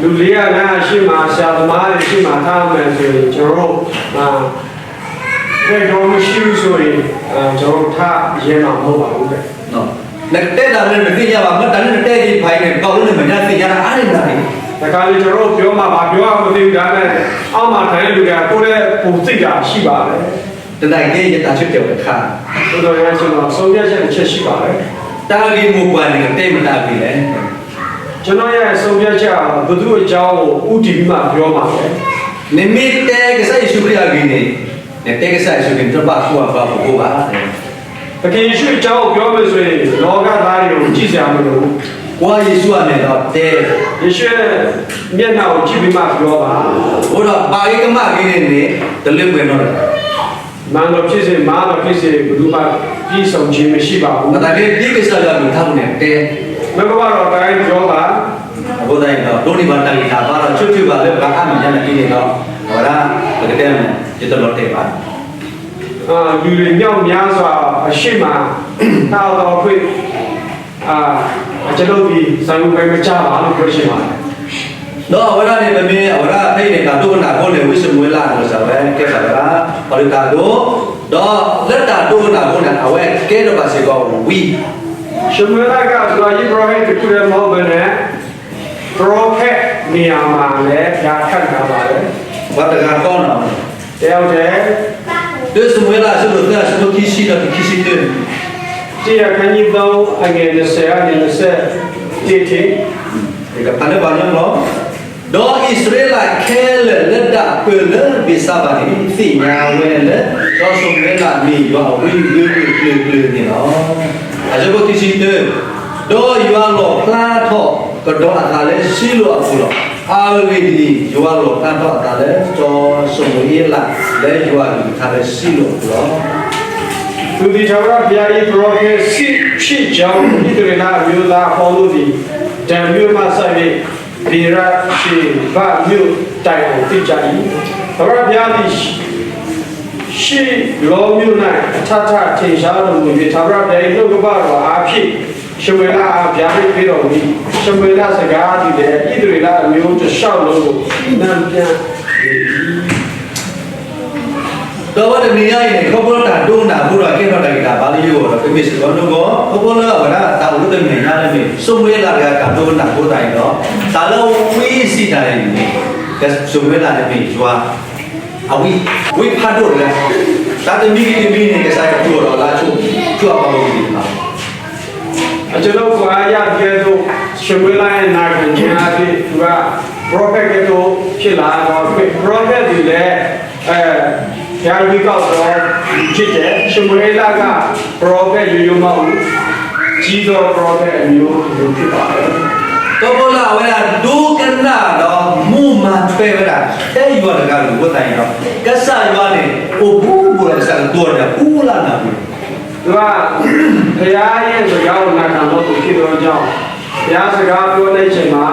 လူလေးကနာအရှေ့မှာ ဆရာသမားတွေရှေ့မှာ ထားမယ်ဆိုရင် ကျွန်တော်တို့ အာ ဘယ်တော့မရှိဘူးဆိုရင် အာ ကျွန်တော်တို့ ထားရဲမှာမဟုတ်ပါဘူးတဲ့ နကတဲတၢ်လၢနသ့ၣ်ညါဘၣ် မ့ၢ်တၢ်လၢနတဲသ့ၣ်တဖၣ်အံၤန့ၣ် ပှၤလၢနမဲာ်ညါသ့ၣ်ညါတၢ်အါန့ၢ်နၤန့ၣ် တခါလေ ကျွန်တော်တို့ ပြောမှာ ဘာပြောရမှန်းမသိဘူး ဒါပေမဲ့ အောက်မှာထိုင်တဲ့လူတွေက ကိုယ့်ထက်ပိုသိတာရှိပါတယ် တနံၤအံၤ ယတၢ်ဆၢတဲာ်ဝဲတခါ သို့သော် ကျွန်တော် ဆုံးဖြတ်ချက်တစ်ချက်ရှိပါတယ် တၢ်ဂ့ၢ်မိၢ်ပှၢ်န့ၣ် ကတဲမတၤအဂ့ၢ်လဲၣ် ကျွန်တော်ရဲ့ ဆုံးဖြတ်ချက်ဟာ ဘယ်သူ့အကြောင်းကို ဦးတည်ပြီးမှ ပြောမှာလဲ နမ့ၢ်တဲကစၢ်ယ့ၣ်ၡူးခရံာ်အဂ့ၢ်န့ၣ် နတဲကစၢ်ယ့ၣ်ၡူးခရံာ်န့ၣ် တဘၣ်ဃူအဘၣ်ဖိးဘၣ် သခင်ယေရှုအကြောင်းကို ပြောမယ်ဆိုရင် လောကသားတွေကို ကြည့်စရာမလိုဘူး ကွၢ်ယ့ၣ်ၡူးအမဲာ်ဒီးတဲ ယေရှုရဲ့မျက်နှာကို ကြည့်ပြီးမှ ပြောပါ အဃိဒီး ဘၣ်ဂ့ၤကမၣ်ဂ့ၤန့ၣ်န့ၣ် တလၢပှဲၤနီတဂၤ မှန်သော်ဖြစ်စေ မှားသော်ဖြစ်စေ ဘယ်သူမှ ပြည့်စုံခြင်းမရှိပါဘူး မတၤဂ့ၤ ဒ်ကစၢ်ယွၤအကလုၢ်ကထါပူၤန့ၣ် တဲ နှုတ်ကပတ်တော်အတိုင်း ပြောပါ အဃိသတးန့ၣ်ဒီး ဒိးန့ၢ်ဘၣ်တၢ်ဂံၢ်တၢ်ဘါဒီး ဆၢထၢၣ်ဘၣ်လၢပှၤအါမံၤညါန့ၣ်အံၤန့ၣ်ဒီး အဝဲဒၣ် ပကတဲမ့ၢ် ယတလီၤတဲာ်ဘၣ် လူတွေမြောက်များစွာအရှေ့မှာ တၢ်အသီခွင့် အာ အကျွန်ုပ်သည် ဆိုင်မှုပဲမကျပါလို့ ပြောချင်ပါတယ် ဒီးအဝဲဒၣ်န့ၣ် ပမ့ၢ်အဝဲဒၣ်ဖဲအံၤန့ၣ် တၢ်ဒိကနၣ်ဖိန့ၣ် ဝံၡမူၤအ့လး အနီၢ်ကစၢ်ဝဲတဲဘၣ်ဝဲဒၣ် ပှၤလုၢ်တၢ်ဒိၣ် ဒီးလၢတၢ်ဒိကနၣ်ဖိန့ၣ် အဝဲကဲထီၣ်ဘၣ်စ့ၢ်ကီးဝံ ရှမူအ့လးက သူတော် ယဇ်ပုရောဟိတ် တစ်ခုတည်း မဟုတ်ဘဲနဲ့ ပရောဖက်နေရာမှာလည်း ဘုရားခန့်ထားပါတယ် ပှၤတဂၤဃီနီၤ တယောက်တည်း တၢ ၡမူၤအ့လး အဆၢဒိၣ်သၢ အဆၢဖိခံဆံဒီးခံဆံတၢ တစ်ရာခန်းကြီးသုံး အငယ်နှစ်ဆယ်ကနေ နှစ်ဆယ့်တစ်ထိ ကဖးလၢပှၤညီလီၤ ဒီးအံၣ်စရ့လးခဲလၢာ်လၢဒၣ်ပၢၢ်လၢဘ့ၣ်စၤဘၤန့ၣ် သ့ၣ်ညါဝဲလၢ စီၤၡမူၤအ့လးမ့ၢ်ယွၤအဝံအဂ့ၢ်ဂ့ၢ်ကျၢၤကျၢၤန့ၣ်လီၤ. အဆၢဖိခံဆံတၢ ဒီးယွၤလီၣ်ဖျါထီၣ်ကဒီးအသးလၢရှံလိာ်အပူၤလီၤ. အဂ့ၢ်ဒ်အံၤ, ယွၤလီၣ်ဖျါထီၣ်အသးလၢစီၤၡမူၤအ့လး လၢယွၤအကလုၢ်ကထါလၢရှံလိာ်အပူၤလီၤ. သူသည် ထာဝရဘုရား၏ ပရောဖက်ဖြစ်ကြောင်း ဣသရေလအမျိုးသားအပေါင်းတို့သည် ဒန်မြို့မှစ၍ ဗေရရှေဘမြို့တိုင်အောင် သိကြ၏။ ထာဝရဘုရားသည် ရှိလောမြို့၌ အထပ်ထပ်ထင်ရှားတော်မူ၍ ထာဝရဘုရား၏ နှုတ်ကပတ်တော်အားဖြင့် ရှမူኤलအား ဗျာဒိတ်ပေးတော်မူ၏။ ရှမူएलစကားသည်လည်း ဣသရေလအမျိုးတစ်လျှောက်လုံးကို နှံ့ပြန့်လေ၏။ ဒီးဝဲတနံၤညါအံၤန့ၣ် ခီဖျိလၢတၢ်ဒိကနၣ်အဃိဒီး ကဲထီၣ်တၢ်ဂံၢ်တၢ်ဘါလၢယဂီၢ်ဒီး ကမ့ၢ်စ့ၢ်ကီးနဂီၢ် ခီဖျိလၢအဝဲဒၣ်တၢ်အိၣ်လၢတနံၤညါလၢမ့ၢ် စီၤမူၤအ့လးတဂၤတၢ်ဒိကနၣ်အဃိသတးန့ၣ်ဒီး တၢ်လၢဝံစံးတၢ်န့ၣ်န့ၣ် စီၤမူၤအ့လးန့ၣ်မ့ၢ်ယွၤ အဝံ ဝံဖးဒိၣ်တဂၤ တၢ်တမံၤဂ့ၤတမံၤန့ၣ် ကစၢ်ယွၤတူၢ်အီၤဒီးလၢအဆိ ဆူအပှၤဂီၢ်မုၢ်သ့ၣ်တဖၣ် အကျွန်ုပ်ခွန်အားရပြီးတော့ ရှမွေလရဲ့နာခံခြင်းအားဖြင့် သူက prophet ကဲ့သို့ဖြစ်လာသော prophet သည်လည်း ဘုရားရွေးကောက်သောသူဖြစ်တယ်။ ရှမွေလက prophet ရိုးရိုးမဟုတ်ဘူး။ ကြီးသော prophet အမျိုးမျိုးဖြစ်ပါတယ်။ ခီဖျိလၢအဝဲဒၣ်ဒိကနၣ်ဒီးမူမၤထွဲဝဲဒၣ် ထဲယွၤတဂၤအံၤအဃိသတးန့ၣ်ဒီး ကစၢ်ယွၤန့ၣ် အိၣ်ဘူးဘူးဒီးကစၢ်ကတိၤတၢ် ပူလၢနၢ်ပူၤ သူက ဘုရားရဲ့စကားကိုနာခံသောသူဖြစ်သောကြောင့် ဘုရားစကားပြောတဲ့အချိန်မှာ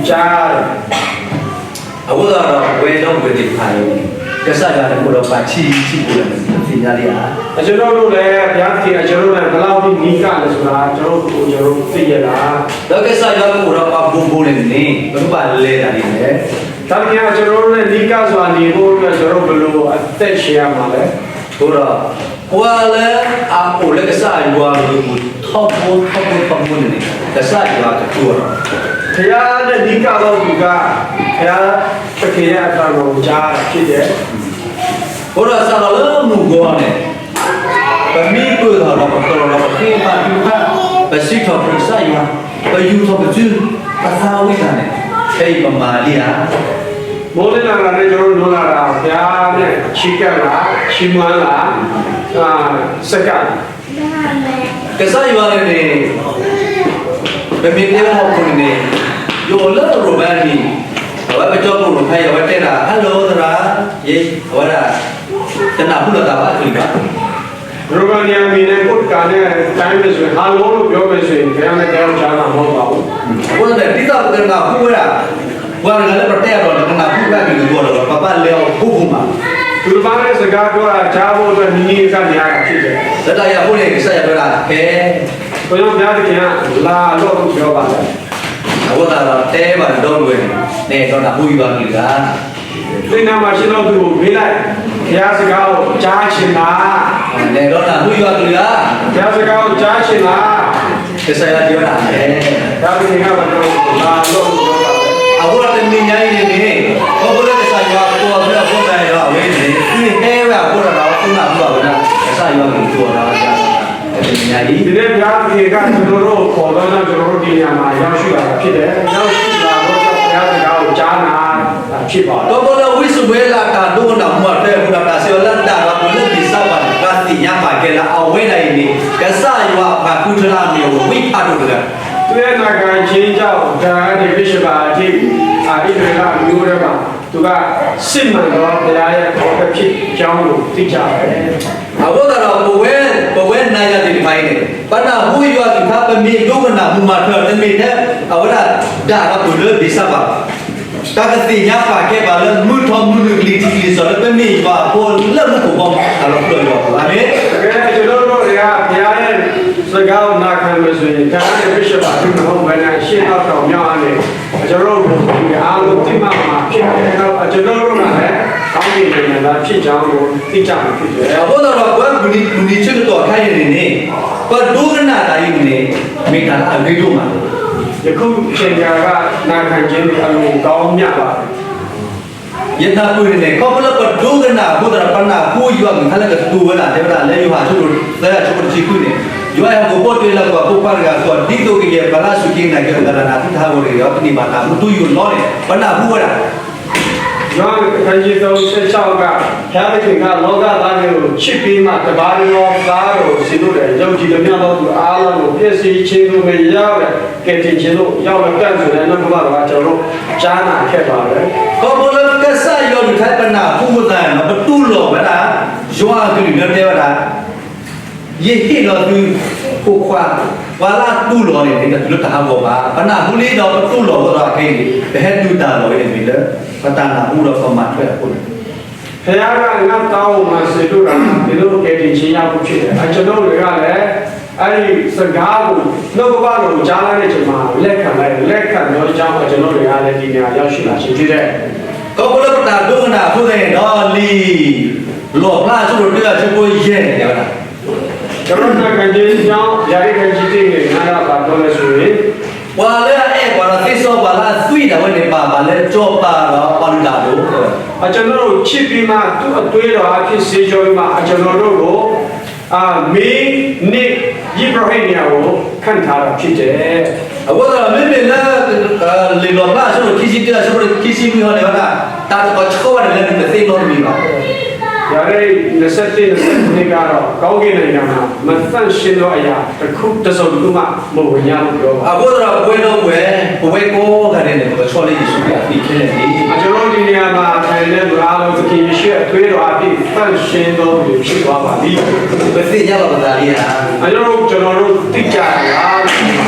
ကြားရတယ်။ အဃိသတးဒီး ပဝဲဒီပုၢ်ဝဲၢ်သ့ၣ်တဖၣ်အံၤန့ၣ် ကစၢ်ယွၤန့ၣ်အိၣ်ဒီးပှၤဆံးဆံးဖိလၢနသ့ၣ်ညါလံဧါ. အကျွန်ုပ်တို့လည်း ဘုရားသခင် အကျွန်ုပ်နဲ့ ဘယ်လောက်ထိနီးကပ်လဲဆိုတာ ကျွန်တော်တို့ ကျွန်တော်တို့သိရလား. ဒီးကစၢ်ယွၤကအိၣ်ဒီးပှၤဘိးဘိးန့ၣ်န့ၣ် ပကဘၣ်လဲၤတၢ်ဒ်လဲၣ်. ဘုရားသခင် အကျွန်တော်တို့နဲ့ နီးကပ်စွာနေဖို့အတွက် ကျွန်တော်တို့ ဘယ်လိုအသက်ရှင်ရမှာလဲ. အဃိဒီး ပှၤလၢအအိၣ်လၢကစၢ်ယွၤအလိၤပူၤထီဘိထီဘိထီဘိန့ၣ်န့ၣ် ကစၢ်ယွၤကတူၢ်အီၤလီၤ. ဘုရားနဲ့နီးကပ်သောသူက ဘုရားသခင်ရဲ့အသံတော်ကိုကြားရတာဖြစ်တယ်. အဃိဒီးစးထီၣ်လၢမုၢ်ဂီၤန့ၣ် ပမံပၢၢ်ထီၣ်ဒီးပတီၢ်ဒီးပဃ့ဘါထုကဖၣ် ပစံးထီၣ်ပတြၢၤကစၢ်ယွၤ ပယူာ်ထီၣ်ပစု ပသးဝံၣ်တၢ်န့ၣ် ဖဲအံၤပမၤဒ်ဧါ. မိုးလင်းလာတာနဲ့ ကျွန်တော်တို့ လိုလာတာ ဘုရားနဲ့ချီးကပ်တာ ချီးမွမ်းတာ စက္ကန့် ကစၢ်ယွၤန့ၣ်န့ၣ် ပမ့ၢ်တဲဝဲဟီၣ်ခိၣ်န့ၣ်န့ၣ် ယအိၣ်လၢရိၣ်ဘါနံၤ အဝဲပကၠီပူၤရိၣ်ဖဲအံၤ အဝဲတဲဒၣ် hello သရၣ် ယဲ အဝဲဒၣ် တနၢ်ဟူလိာ်သးဘၣ်အကလုၢ်ဘၣ်. ရိုမန်အမည်နဲ့ ကိုယ့်တကာနဲ့ တိုင်းမယ်ဆိုရင် hello လို့ပြောမယ်ဆိုရင် ခင်ဗျားနဲ့တယောက်ကြားမှာမဟုတ်ပါဘူး. အဃိသတးန့ၣ် ဒ်သိးပကနၢ်ဟူဝဲဒၣ် ပှၤတဂၤလၢပတဲအီၤဒီး နကနၢ်ဟူဝဲဒၣ်ကလုၢ်အဂီၢ်ဒီး ပဘၣ်လဲၤအီၤဖိဖိမး သူတစ်ပါးနဲ့စကားပြောတာကြားဖို့အတွက် နီးနီးကပ်ကပ်နေရတာဖြစ်တယ်. လၢတၢ်အံၤအဃိန့ၣ် ကစၢ်ယွၤတဲဝဲဒၣ် ဟဲ ဘုရားသခင်က လာလို့ပြောပါတယ်. အဃိသတးဒီး တဲဘၣ်နဒီပုၢ်ဝဲၢ်န့ၣ် နအဲၣ်ဒိးနၢ်ဟူယွၤကလုၢ်ဧါ. သင့်နားမှာရှိသောသူကိုမေးလိုက်, ဘုရားစကားကိုကြားချင်လား. နအဲၣ်ဒိးနၢ်ဟူယွၤကလုၢ်ဧါ. ဘုရားစကားကိုကြားချင်လား. ကစၢ်ယွၤတဲဝဲဒၣ် ဟဲ ဘုရားသခင်က လာလို့ပြောပါတယ်. အဃိဒီးတနံၤညါအံၤန့ၣ်န့ၣ် ခီဖျိလၢကစၢ်ယွၤကိးအီၤဖဲအဃိသတးန့ၣ်ဒီး အဝဲန့ၣ် သုဟဲဝဲအဃိဒီး သုနၢ်ဟူဘၣ်ဝဲဒၣ် ကစၢ်ယွၤကလုၢ်ကအိၣ်ဒီး တနံၤညါအံၤ ဒီး ဘုရားသခင်က ကျွန်တော်တို့ကို ခေါ်သောကြောင့် ကျွန်တော်တို့ ဒီနေရာမှာ ရောက်ရှိလာတာ ဖြစ်တယ်။ ရောက်ရှိလာတော့ ဘုရားစကားကို ကြားနာတာ ဖြစ်ပါတယ်. ခီဖျိလၢဝံစီၤမူၤအ့လးအတၢ်ဒိကနၣ်မူမၤထွဲအဃိဒီး တၢ်စံးဝဲလၢဒၣ်ဒီးပှၤလၢဘ့းစၢဘၤန့ၣ် ပှၤသ့ၣ်ညါပာ်ကဲလၢအဝဲဒၣ်အံၤန့ၣ် ကစၢ်ယွၤအပှၤဃုထၢလၢအမ့ၢ်ဝံဖးဒိၣ်တဂၤ သူ့ရဲ့နာခံခြင်းကြောင့် ဒါနဲ့ ဘုရားသခင် အ အံၣ်စရ့လးအမျိုးထဲမှာ သူက စစ်မှန်သော ဘုရားရဲ့ ပရောဖက်ဖြစ်ကြောင်းကို သိကြတယ်. အဃိသတးဒီး ပဝဲ ပဝဲနၤယၤသ့ၣ်တဖၣ်အံၤန့ၣ် ပနၢ်ဟူယွၤကလုၢ်ကထါ ပမ့ၢ်ဒိကနၣ်မူမၤထွဲအီၤ တမ့ၢ်ထဲ အဝဲဒၣ်ဒၣ်ဒီးပှၤလၢဘ့းစၢဘၤဘၣ်. တၢ်ကသ့ၣ်ညါပာ်ကဲပှၤလၢ မုၢ်ထီၣ်မုၢ်နုာ်ကလံၤထံးကလံၤစီၤလၢ ပမ့ၢ်ယွၤအဖိလၢမူခိၣ်ဘီမုၢ် တၢ်လီၤပျံၤယွၤအဖိ အၤမ့ၣ်. ကဲ ကျွန်တော်တို့တွေက ဘုရားရဲ့စကားကို နာခံမယ်ဆိုရင် ဒါနဲ့ ဘုရားသခင် မဟုတ်ဘဲနဲ့ အရှေ့အနောက် တောင်မြောက်ကနေ ကျွန်တော်တို့ကို လူတွေအားလုံး သိမှတ်မှာ ဖြစ်တယ်။ ကျွန်တော်တို့ကလည်း ကောင်းကင်နိုင်ငံသား ဖြစ်ကြောင်းကို သိကြမှာ ဖြစ်တယ်. အဃိသတးဒီး ပဝဲပူၤနံၤဆၢကတီၢ်ခါအံၤန့ၣ်န့ၣ် ပဒိကနၣ်တၢ်အံၤန့ၣ်န့ၣ် မ့ၢ်တၢ်လၢအဂ့ၤဒိၣ်မး. ယခုအချိန်အခါက နာခံခြင်းသည် အလွန်ကောင်းမြတ်ပါတယ်. ယနၢ်ပၢၢ်န့ၣ်န့ၣ် ခီဖျိလၢပဒိကနၣ်အဃိသတးဒီး ပနၢ်ဟူယွၤကလုၢ်ကထါလၢကတိၤဝဲဒၣ် တဲဝဲဒၣ်လၢယိၤဟၣ်အဆၢဒိၣ်သၢ အဆၢဖိတဆံဃုန့ၣ်, ယွၤအဲၣ်ဟီၣ်ခိၣ်ဖိတုၤလၢကီၢ်ဖိခွါတဂၤအသိး, ဒ်သိးကယဲၢ်ပှၤလၢအစူၢ်က့ၤနာ်က့ၤအီၤတဂၤလၢ်လၢ် နၤသုတဟးဂီၤတဂ့ၤဒီး ကန့ၢ်ဘၣ်တၢ်မူထူယိာ်လီၤန့ၣ် ပနၢ်ဟူဝဲဒၣ် ယောဟန် အခန်းကြီး သုံး ဆယ့်ခြောက်က ဘုရားသခင်က လောကသားတို့ကို ချစ်ပြီးမှ တပါးတည်းသော သားတော်ကို စေလွှတ်တယ်။ ယုံကြည်သမျှသောသူအားလုံးကို ပျက်စီးခြင်းသို့ မရောက်လတံ့ ကယ်တင်ခြင်းသို့ ရောက်လတံ့ဆိုတဲ့ နှုတ်ကပတ်တော်က ကျွန်တော်တို့ ကြားနာခဲ့ပါတယ်. ခီဖျိလၢကစၢ်ယွၤကလုၢ်ကထါ ပနၢ်ဟူဝဲဒၣ်န့ၣ် ပတူၢ်လိာ်ဝဲဒၣ် ယွၤအကလုၢ်လၢတဲဝဲဒၣ် ယဟ့ၣ်လီၤသု ဖိခွါ, ပှၤလၢအတူၢ်လိာ်န့ၣ် တတုၤလၢတၢ်ဟးဂီၤဘၣ်. ပနၢ်ဟူလံဒီးပတူၢ်လိာ်အဃိဒီးခဲအံၤန့ၣ် ပဟဲတုၤတၢ်လီၢ်ဝဲန့ၣ်မ့ၢ်လၢ ပတၢ်နၢ်ဟူဒီးပမၤထွဲအဃိန့ၣ် ဘုရားက ငါ့သားကို ငါစေလွှတ်တာ သင်တို့ ကယ်တင်ခြင်းရဖို့ ဖြစ်တယ်။ အကျွန်ုပ်တွေကလည်း အဲဒီစကားကို နှုတ်ကပတ်တော်ကို ကြားလိုက်တဲ့အချိန်မှာ လက်ခံလိုက်တယ်။ လက်ခံသောကြောင့် အကျွန်ုပ်တွေကလည်း ဒီနေရာရောက်ရှိလာခြင်း ဖြစ်တယ်. ခီဖျိလၢပတၢ်ဒိကနၣ်အဃိသတးန့ၣ်ဒီး လံာ် လီၣ်ဖျါအဆၢဒိၣ်တၢ အဆၢဖိယဲၢ်န့ၣ်တဲဝဲဒၣ်, ကရၢနၢ်ကဒ့ညါ ယၤရ့ၣ်ကံတ့ၢ်န့ၣ် နၢ်ဒၣ်ဘၣ်ဒီလၢဆိၣ်ဂ့ၤ, ပှၤလၢအအဲၣ်ပှၤဒီးသ့စီပှၤလၢအသွံၣ်ဒၣ်ဝဲန့ၣ် ပာ်ပှၤလၢစီၤပၤဒီးပှၤလုၢ်တၢ်အဒိၣ်, အကျွန်ုပ်တို့ချစ်ပြီးမှ သူ့အသွေးတော်အားဖြင့် ဆေးကြောပြီးမှ အကျွန်ုပ်တို့ကို မင်းနှင့် ယဇ်ပုရောဟိတ်နှစ်ယောက်ကို ခန့်ထားတာဖြစ်တယ်. အဃိသတး မ့မ့ၢ်လၢ လံာ်လီၣ်ဖျါအဆၢဒိၣ်ခံဆံတၢ အဆၢဖိခံဆံလွံၢ်ဟီန့ၣ်ဝဲဒၣ်, တၢ်တကီၢ်ဆၢဝဲန့ၣ်လၢနတသ့နီတမံၤဘၣ်. ယၤရ့ၣ် နှစ်ဆယ့်တစ် နှစ်ဆယ့်နှစ် ကတော့ ကောင်းကင်နိုင်ငံမှာ မသန့်ရှင်းသောအရာတစ်ခု တစ်စုံတစ်ခုမှ မဝင်ရလို့ ပြောပါ အဃိသတးဒီး ပဝဲဒီပုၢ်ဝဲၢ် ပဝဲကိးဂၤဒဲးန့ၣ် ပကဆီၣ်လၢယ့ၣ်ၡူးခရံာ်အသွံၣ်ခဲလၢာ်န့ၣ်, ကျွန်တော်တို့ဒီနေရာမှာထိုင်တဲ့သူအားလုံး သခင်ယေရှုရဲ့အသွေးတော်အားဖြင့် သန့်ရှင်းသောသူတွေဖြစ်သွားပါပြီ. ပသ့ၣ်ညါလီၤပသးလံဧါ. ကျွန်တော်တို့ ကျွန်တော်တို့ သိကြတယ်လား.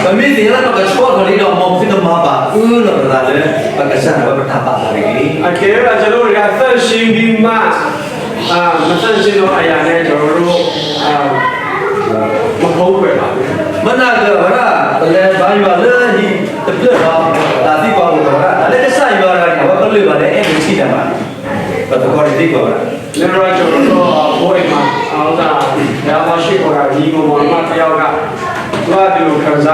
ပမ့ၢ်သ့ၣ်ညါလၢပကဆီၣ်ထီၣ်လံဒီး မ်ပသုတမၤဘၣ်အၢလီၤပသးလၢ ပကစၢ်ဒၣ်ဝဲပတၢ်ဘၣ်သးတဂ့ၤ. အကယ်၍ ကျွန်တော်တို့တွေက သန့်ရှင်းပြီးမှ မသန့်ရှင်းသောအရာနဲ့ ကျွန်တော်တို့ မဖုံးကွယ်ပါဘူး. မ့ၢ်နာ်က့ၤဝဲဒၣ် ပလဲၤဘါယွၤလၢဟံၣ်တဖျၢၣ်ဒီး တၢ်သံကွၢ်အိၣ်ထီၣ်ဝဲဒၣ် တၢ်လၢကစၢ်ယွၤတဂၤန့ၣ် အဝဲပလၢၢ်ဘၣ်လၢအဲၣ်ဒိးထံၣ်တၢ်ဘၣ်, ပသကိးန့ၣ်သံကွၢ်ဝဲဒၣ် လရာ်ကၠီၤဒီးအဖိအိမ်မှာ အဝဲဒၣ် ဘုရားရှိခိုးတာ ညီအစ်ကိုမောင်နှမတစ်ယောက်က သူကဒီလိုခံစာ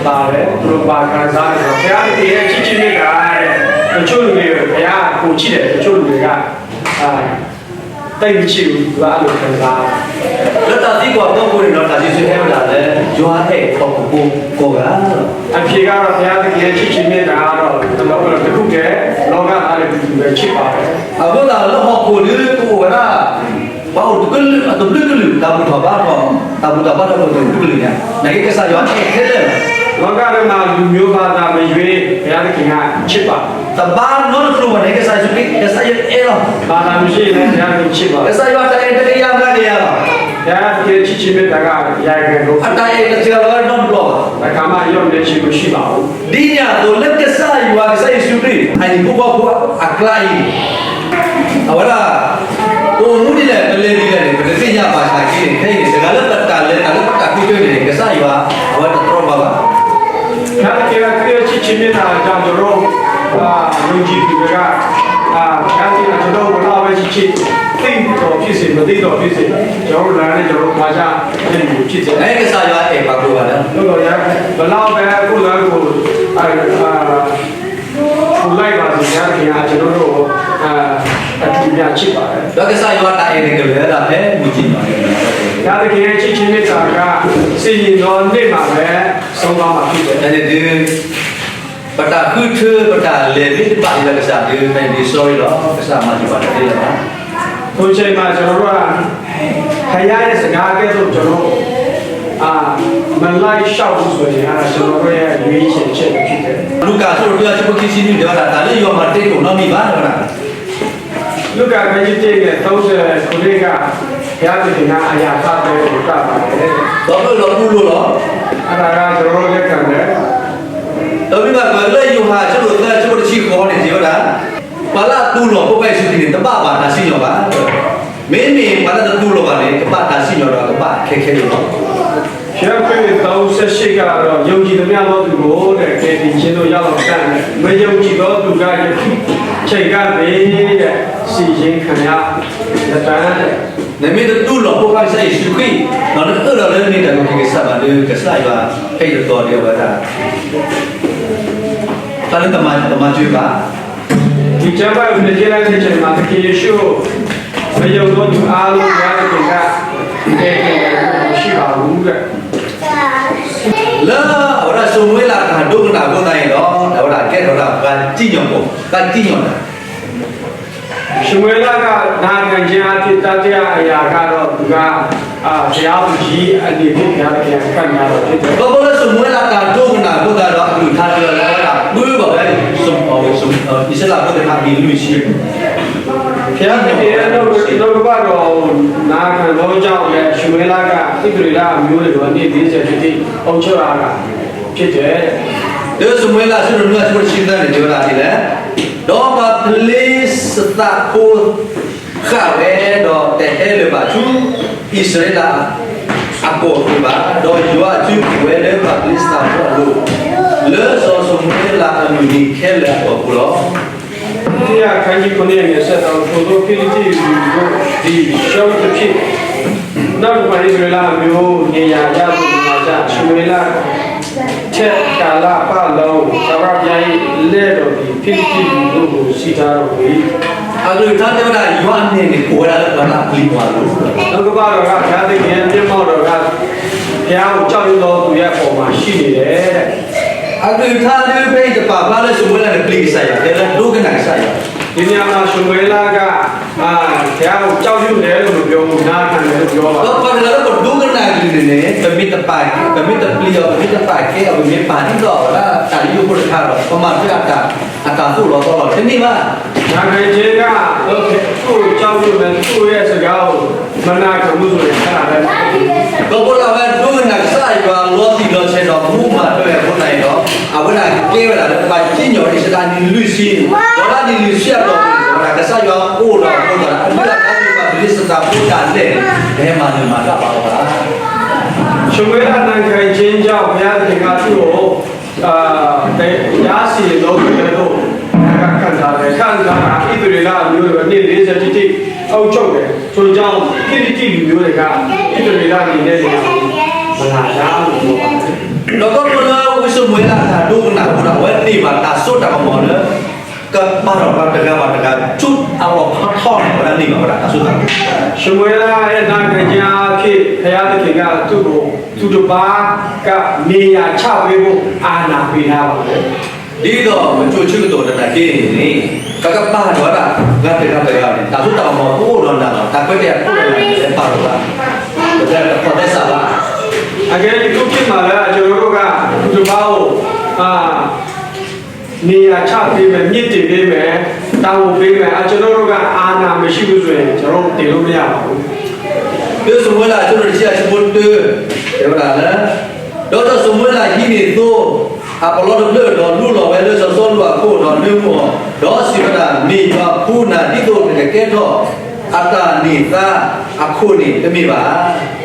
းပါတယ်, ဘယ်လိုပါခံစားလဲဆိုတော့ ဘုရားသခင်ရဲ့ချစ်ခြင်းမေတ္တာတဲ့ တချို့လူတွေ ဘုရားကိုချစ်တယ်, တချို့လူတွေက သိပ်မရှိဘူး, သူကအဲ့လိုခံစားတယ်. လၢတၢ်သံကွၢ်အဖီခိၣ်န့ၣ်ဒီး တၢ်စံးဆၢဟဲဝဲဒၣ်လၢ ယွၤအဲၣ်ဟီၣ်ခိၣ်ဖိကိးဂၤလီၤ. အဖြေကတော့ ဘုရားသခင်ရဲ့ချစ်ခြင်းမေတ္တာကတော့ ကျွန်တော်တို့တစ်ခုတည်း လောကသားတွေတူတူပဲဖြစ်ပါတယ်. အဃိသတးလၢဟီၣ်ခိၣ်ဒုးကအိၣ်ဝဲဒၣ် ပှၤအိၣ်တကလုာ်အတဘျုးကလုာ် တၢ်ဘူၣ်ထီၣ်ဘါထီၣ်, တၢ်ဘူၣ်ထီၣ်ဘါထီၣ်အိၣ်တဘျုးကလုာ်ညါ, နာ်က့ကစၢ်ယွၤအဲၣ်ခဲလၢာ်လီၤ. လောကထဲမှာ လူမျိုးဘာသာမရွေး ဘုရားသခင်ကချစ်ပါတယ်. တဘါနီတဖျိဘၣ်န့ၣ် ကစၢ်ယ့ၣ်ၡူးခရံာ် ကစၢ်ယွၤအဲၣ်လီၤ. ဘာသာမရှိရင်လည်း ဘုရားသခင်ချစ်ပါတယ်. ကစၢ်ယွၤတၢ်အဲၣ်တကယၤမၤကယၤလီၤ. ဘုရားသခင်ချစ်ခြင်းမေတ္တာက ရာခိုင်နှုန်း အတၢ်အဲၣ်တစှၤလီၤဝဲနီတဘျီဘၣ်. တစ်ခါမှလျော့နည်းခြင်းမရှိပါဘူး. ဒ်န့ၣ်အသိးလၢကစၢ်ယွၤ ကစၢ်ယ့ၣ်ၡူးခရံာ် အဟံၣ်ဖိဃီဖိအကျါအံၤ အဝဲဒၣ် ပအိၣ်မူဒ်လဲၣ် ပလဲၤဒ်လဲၣ်န့ၣ် ပတသ့ၣ်ညါဘၣ်ဆၣ်က့န့ၣ် ခဲအံၤန့ၣ် တဂၤလၢပတၢ်လဲၤတၢ်လၢပတၢ်ဃုထၢန့ၣ် ကစၢ်ယွၤ အဝဲတတြီဘၣ်ဘၣ်. ဘုရားသခင်က သူ့ရဲ့ချစ်ခြင်းမေတ္တာကြောင့် ကျွန်တော်တို့ အာ ယုံကြည်သူတွေက အာ ဘုရားသခင်က ကျွန်တော်တို့ကို ဘယ်လောက်ပဲချစ်ချစ် သိတော့ဖြစ်စေ မသိတော့ဖြစ်စေ ကျွန်တော်တို့လမ်းနဲ့ ကျွန်တော်တို့သွားကြတဲ့လူတွေဖြစ်တယ်. အဲ ကစၢ်ယွၤအဲၣ်ပှၤကိးဂၤဒဲးလီၤ. သို့သော်လည်း ဘယ်လောက်ပဲ ကိုယ့်လမ်းကို အာ အာ ကိုယ်လိုက်ပါစေ ဘုရားသခင်က ကျွန်တော်တို့ကို အာ အထူးအမြတ်ချစ်ပါတယ်. ဒီးကစၢ်ယွၤတၢ်အဲၣ်န့ၣ် ကလဲၤဝဲဒၣ်ဖဲမုၢ်ကၠံၣ်ဘၣ်န့ၣ် ဘုရားသခင်ရဲ့ချစ်ခြင်းမေတ္တာက ဆင်ခြင်သောနေ့မှာပဲ ဆုံးသွားမှာဖြစ်တယ်. ဖဲန့ၣ်ဒုး ပတၢ်ဃုထၢ ပတၢ်လဲၤမ့ၢ်တဘၣ်ဒံးလၢကစၢ်ဒုး ဖဲန့ၣ်ဒုး sorry လီၤ, ကစၢ်မၤစၢၤပှၤတသ့လၢၤဘၣ်. ထိုချိန်မှာ ကျွန်တော်တို့က ဘုရားရဲ့စကားကဲ့သို့ ကျွန်တော်တို့ အာ မလိုက်လျှောက်ဘူးဆိုရင် အဲ့ဒါ ကျွန်တော်တို့ရဲ့ ရွေးချယ်ချက်ပဲဖြစ်တယ်. လူၤကၣ်အဆၢဒိၣ်တၢ အဆၢဖိခံဆံနွံ တဲဝဲဒၣ် တၢ်လၢယွၤမၤတ့ၢ်တအိၣ်နီတမံၤဘၣ် တဲဝဲဒၣ် လူကာ အခန်းကြီးတစ် ငယ် သုံးဆယ်ခုနစ်က ဘုရားသခင်က အရာဘၣ်ပဲ ကိုယ်ကပ်ပါတယ်. ဒီးပအၢၣ်လီၤပူၤလိာ်လီၤ. အဲဒါက ကျွန်တော်တို့ လက်ခံတယ်. ဒီးမ့ၢ်ဘၣ်ကွၢ်လၢယိၤဟၣ် အဆၢဒိၣ်သၢ အဆၢဖိတဆံဃိးန့ၣ် စံးဝဲဒၣ်, ပှၤလၢအတူၢ်လိာ်ဖိခွါယ့ၣ်ၡူးခရံာ်န့ၣ် တဘၣ်ဘၣ်တၢ်စံၣ်ညီၣ်ဘၣ်. မ့မ့ၢ်ပှၤလၢတတူၢ်လိာ်ဘၣ်န့ၣ် ကဘၣ်တၢ်စံၣ်ညီၣ်ဒီးကဘၣ်ခဲခဲအံၤလီၤ. ဆရာ ခရစ်ယာန် သုံးဆယ့်ရှစ် ကတော့ ယုံကြည်သမျှသောသူကိုတဲ့ ကယ်တင်ခြင်းသို့ ရောက်တော်မူတတ်တယ်။ မယုံကြည်သောသူက ယခုချိန်ကသေတဲ့ စီရင်ခံရလတံ့တဲ့ နမ့ၢ်တတူၢ်လိာ်ဖိခွါကစၢ်ယ့ၣ်ၡူးခရံာ်, ဒီးနအၢၣ်လီၤလၢနမ့ၢ်တၢ်အုၣ်က့ၤကစၢ်ဘၣ်ဒီး ကစၢ်ယွၤဟဲယတီၤဒံးအဝဲဒၣ် တၢ်လၢတမၤစၢၤဘၣ်. ဒီကျမ်းပိုဒ်ကို ကြည့်လိုက်တဲ့အခါမှာ သခင်ယေရှု မယုံသောသူအားလုံး ဘုရားသခင်က ကယ်တင်နိုင်ဖို့ မရှိပါဘူးတဲ့ လၢအဝဲဒၣ် စီၤမူၤအ့လး တၢ်ဒိကနၣ်အဃိသတးန့ၣ်ဒီး အဝဲဒၣ်ကဲထီၣ်ဒၣ်ပှၤစံၣ်ညီၣ်ကွီၢ်, ပှၤစံၣ်ညီၣ်တၢ် ရှမူၤအ့လးက နာခံခြင်းအားဖြင့် တတိယအရာကတော့ သူက အာ ဘုရားသူကြီးအနေဖြင့် ဘုရားသခင်က ခန့်ထားတာဖြစ်တယ်. ခီဖျိလၢစီၤမူၤအ့လး တၢ်ဒိကနၣ်အဃိသတးဒီး အကလုၢ်ကထါတဖၣ်လၢအဝဲဒၣ် ပှၤဘၣ်ဝဲ အံၣ်စရ့လးဖိသ့ၣ်တဖၣ် မ့ၢ်လွံၢ်ဆံ ဘုရားသခင်ရဲ့ နှုတ်ကပတ်တော်ကို နာခံသောကြောင့်လည်း ရှမူၤအ့လးက ဣသရေလအမျိုးတွေကို အနှစ်လေးဆယ်တိတိ အုပ်ချုပ်လာတာဖြစ်တယ်. တၢစီၤမူၤအ့လး အဆၢဒိၣ်နွံ အဆၢဖိတဆံသၢန့ၣ် တဲဝဲဒၣ်ဒ်လဲၣ်, ဒီးပှၤဖလံးစသးဖိ ဃၣ်ဝဲဒီးတဟဲလၢၤဘၣ်ဆူ အံၣ်စရ့လးအကီၢ်ပူၤဘၣ်, ဒီးယွၤအစုပူၤဝဲလၢပှၤဖလံးစသးဖိအလိၤ, လၢစီၤစီၤမူၤအ့လးအမုၢ်နံၤခဲလၢာ်အကီၢ်ပူၤလီၤ. အခန်းကြီးခုနစ်အငယ်ဆယ့်သုံး ထိုသို့ဖိလိတ္တိလူမျိုးသည် ရှောလုသဖြင့် နောက်တဖန် ဣသရေလအမျိုး နေရာအရပ်သို့ မလာကြ။ ရှမူဧလ ထက်ကာလပတ်လုံး ထာဝရဘုရား၏လက်တော်သည် ဖိလိတ္တိလူမျိုးတို့ကို ဆီးတားတော်မူ၏။ အကလုၢ်ကထါတဲဝဲဒၣ် ယွၤအမဲာ်န့ၣ် အိၣ်ဝဲဒၣ်လၢပှၤလၢအပျံၤပှၤအလိၤ, နှုတ်ကပတ်တော်က ဘုရားသခင်ရဲ့မျက်မှောက်တော်က ဘုရားကိုကြောက်ရွံ့သောသူရဲ့အပေါ်မှာရှိနေတယ်တဲ့ အကလုၢ်ကထါဒ်ဖဲအံၤတပာ်ဖျါလၢ ရှမူဧလန့ၣ် ပျံၤကစၢ်ယွၤ, တဲလၢ ဒိကနၣ်ကစၢ်ယွၤ. ဒီနေရာမှာ ရှမူဧလက ဘုရားကိုကြောက်ရွံ့တယ်လို့မပြောဘူး, နာခံတယ်လို့ပြောပါတယ်. ဒီးပှၤတဂၤလၢပဒိကနၣ်အကလုၢ်န့ၣ်န့ၣ် ပမ့ၢ်တပာ်, ပမ့ၢ်တပျံၤအီၤ, ပမ့ၢ်တပာ်ကဲအီၤ, ပမ့ၢ်ပာ်ဒ်သိးအဝဲဒၣ်တၢ်ယူးဖိတခါဒီး ပမၤထွဲအတၢ်, အတၢ်သိၣ်လီၤသီလီၤ တန့ၢ်ဘၣ်. နာခံခြင်းက သူ့ကိုကြောက်ရွံ့မယ်, သူ့ရဲ့စကားကိုမနာခံဘူးဆိုရင် အဲဒါပဲ ဒီးအဃိဒီးအဝဲဒိကနၣ်ကစၢ်ယွၤလီၤတံၢ်လီၤဆဲးဒီး မူမၤထွဲအဃိသတးန့ၣ်ဒီး အဝဲဒၣ်ကဲဝဲဒၣ်လၢပှၤစံၣ်ညီၣ်အံၣ်စရ့လးနံၣ်လွံၢ်ဆံ, ဒီးလၢနံၣ်လွံၢ်ဆံအတီၢ်ပူၤန့ၣ် ကစၢ်ယွၤအိၣ်ဒီးအဃိသတးဒီး အလုၢ်အလၢ်သးန့ၣ် ပှၤသးစၢ်ဖိတၢ်လဲၢ်န့ၣ် တဟဲမၤနၢၤမၤတၢ်ဘၣ်အီၤဘၣ်. ရှမူဧလနာခံခြင်းကြောင့် ဘုရားသခင်ကသူ့ကို တရားစီရင်တော်မူတဲ့သို့ ခန့်ထားတယ်။ ခန့်ထားတာ ဣသရေလအမျိုးတွေ နှစ်လေးဆယ်တိတိ အုပ်ချုပ်တယ်။ ထို့ကြောင့် ဖိလိတ္တိလူမျိုးတွေက ဣသရေလတွေနဲ့နေရာကို မလာကြလို့ ပြောပါတယ်. ဒီးခီဖျိလၢဝံရှမူၤအ့လးအတၢ်ဒိကနၣ်အဃိဒီး အဝဲန့ၢ်ဘၣ်တၢ်စိတၢ်ကမီၤလၢ ကပာ်ထီၣ်ပှၤတဂၤဘၣ်တဂၤ ဆူအလီၢ်ဖျါထီန့ၣ် အဝဲဒၣ်န့ၢ်ဘၣ်ဝဲဒၣ်တၢ်စိတၢ်ကမီၤ. ရှမူၤအ့လးရဲ့နာခံခြင်းအားဖြင့် ဘုရားသခင်က သူ့ကို သူတစ်ပါးက နေရာချပေးဖို့ အာဏာပေးထားပါတယ်. ဒ်သိးပကဆိကမိၣ်သနာ်က့န့ၣ် ပကပာ်ထီၣ်ဝဲဒၣ် ပှၤတဂၤတဂၤန့ၣ် တၢ်စိတၢ်ကမီၤကအိၣ်ဒီးနၤလီၤ. တၢ်ခွဲးတၢ်ယာ်အိၣ်ဒီးနၤလီၤ. တၢ်ခွဲးတၢ်ယာ်အိၣ်ဒီးနၤလီၤ ပတလဲၤတခီသဲစးဘၣ်. အကယ်၍ သူ့ဖြစ်မှာလည်း ကျွန်တော်တို့က သူတစ်ပါးကို အာ နေရာချပေးမယ်, မြှင့်တင်ပေးမယ်, တာဝန်ပေးမယ်, အကျွန်တော်တို့က အာဏာမရှိဘူးဆိုရင် ကျွန်တော်တို့တင်လို့မရပါဘူး. ဒီးရှမူၤအ့လး အဆၢဒိၣ်တဆံ အဆၢဖိတၢ တဲဝဲဒၣ်လၢ ဒီးစီၤၡမူၤအ့လးဟံးန့ၢ်သိ အပလီတဖျၢၣ်ဒီးလူလီၤဝဲလၢစီၤစီလူးအခိၣ်ဒီးနၢမူအီၤ, ဒီးစံးဝဲဒၣ်, မ့ၢ်ယွၤဖိနၤဒ်သိးနကကဲထီၣ် အတၢ်န့ၢ်သါအခိၣ်န့ၣ်တမ့ၢ်ဘၣ်.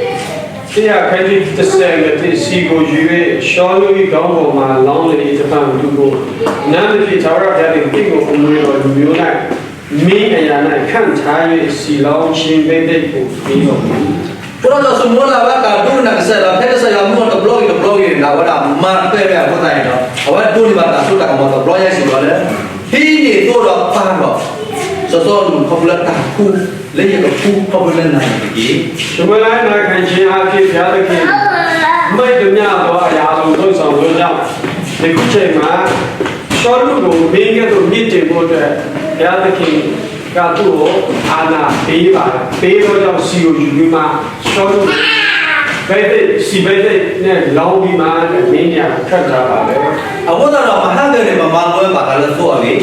သ့ၣ်ယၤခရံာ်တစဲးလၢတ့ၢ် စံၣ်ကိုယူၤ၍ ရှောလု ။- ယွၤဖိနၤဒ်သိးနကကဲထီၣ်အတၢ်န့ၢ်သါအခိၣ်န့ၣ်တမ့ၢ်ဘၣ်. သ့ၣ်ယၤခရံာ်တစဲးလၢတ့ၢ် စံၣ်ကိုယူၤ၍ ရှောလု ။- ယွၤဖိနၤဒ်သိးနကကဲထီၣ်အတၢ်န့ၢ်သါအခိၣ်န့ၣ်တမ့ၢ်ဘၣ်. နါနဖံး ထာဝရဘုရားသခင် သ့ၣ်ကိုအမွေတော်လူမျိုး ။- မင်းအရာ၌ ခန့်ထား၍ စည်လောင်ခြင်းဘိသိက်ကို ပေးတော်မူ အဃိဒီးစီၤၡမူၤအ့လးဝဲတၢ်ဒိကနၣ်ကစၢ်ယွၤ ဖဲကစၢ်ယွၤမၢအီၤတဘျီဂ့ၤတဘျီဂ့ၤန့ၣ် အဝဲဒၣ်မၤထွဲဝဲအဃိသတးန့ၣ်ဒီး အဝဲဒိးန့ၢ်ဘၣ်တၢ်စိတၢ်ကမီၤတဘျီညါစ့ၢ်ကီးလၢ ဟံးန့ၢ်သိဒီးပာ်ထီၣ် စီၤစီလူးခီဖျိလၢတၢ်ဖှူ လၢယကဖှူခီဖျိလၢနၤန့ၣ်တက့ၢ်. ရှမူၤအ့လးနာခံခြင်းအားဖြင့် ဘုရားသခင် မိတ္တမၢ်သောအရာ အလုံးစုံဆောင်သောကြောင့် ယခုချိန်မှာ ရှောလုကို မင်းကဲ့သို့ မြင့်တင်ဖို့အတွက် ဘုရားသခင်က သူ့ကို အာဏာပေးပါတယ်။ ပေးသောကြောင့် ဆီကိုယူပြီးမှ ရှောလုကို ဘိသိက် ဆီဘိသိက်နဲ့ လောင်းပြီးမှ မင်းနေရာကို ခန့်ထားပါတယ်. အဃိသတးဒီး မဟါကန့ၣ် ပမၤလိဝဲဘၣ်ဃးလၢသိအဂ့ၢ်,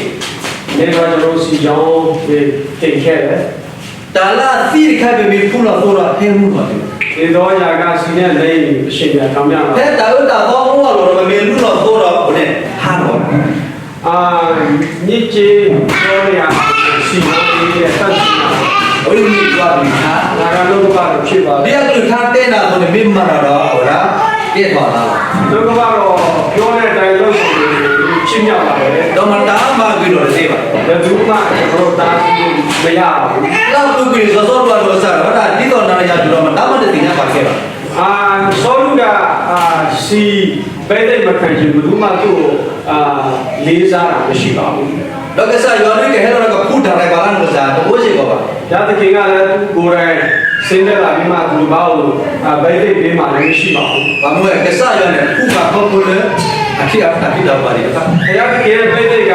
မ့ၢ်ဘၣ်တရိစံယိၣ် သ့ၣ်ခဲလၢာ် တၢ်လၢအသံတခါ ပမ့ၢ်ဖှူလီၤသိဒီး ဟဲမူလီၤသု, ဒီးယၤက ဆီနဲ့ လိမ်း အရှင်ပြန်ကောင်းမြတ် ဖဲတၢ်အၢတၢ်သီအိၣ်အလီၢ်ဒီး ပမ့ၢ်လူလီၤသိဒီး အဝဲန့ၣ်ဟးလီၤ မြစ်ကြီး ပြောနေရာ ဆီ အဝဲန့ၣ်မ့ၢ်ယွၤအကလုၢ်ကထါ, ဒ်အကလုၢ်ကထါတဲနၤအသိးန့ၣ် မ့ၢ်မၤတၢ်ဒီး အဝဲဒၣ်ကဲထီၣ်အသးလီၤ. ဒီးမတၤမၤဂ့ၤဒီးတသ့ဘၣ်. လၢအပူၤကွံာ်န့ၣ် စီၤစီလူးအနီၢ်ကစၢ်ဒၣ်ဝဲဒၣ် ဒ်သိးနၤယၤတုၤဒီးမတၤမၤတသ့ၣ်ညါပာ်ကဲဘၣ်. စီလူးက ဆီဘိသိက် မခံချင် ဘယ်သူမှ သူ့ကို လေးစားတာ မရှိပါဘူး. ဒီးကစၢ်ယွၤဒုးကဟဲလီၤဒီးကဖှူတၢ်ရဲၣ်ပာ်လၢနကစၢ် တဘိစ့ၢ်ကီးဘၣ်. ဘုရားသခင်ကလည်း သူကိုယ်တိုင် ဆင်းသက်လာပြီးမှ သူတစ်ပါးကို ဘိသိက်ပေးမှာလည်း မရှိပါဘူး. ဘၣ်မနုၤလဲၣ် ကစၢ်ယွၤန့ၣ်ဖှူဃာ်ခီဖျိလၢ အခ့အပှၤ တၢ်ဖံးတၢ်မၤသ့ၣ်တဖၣ် ဘုရားသခင်ရဲ့ ဘိသိက်က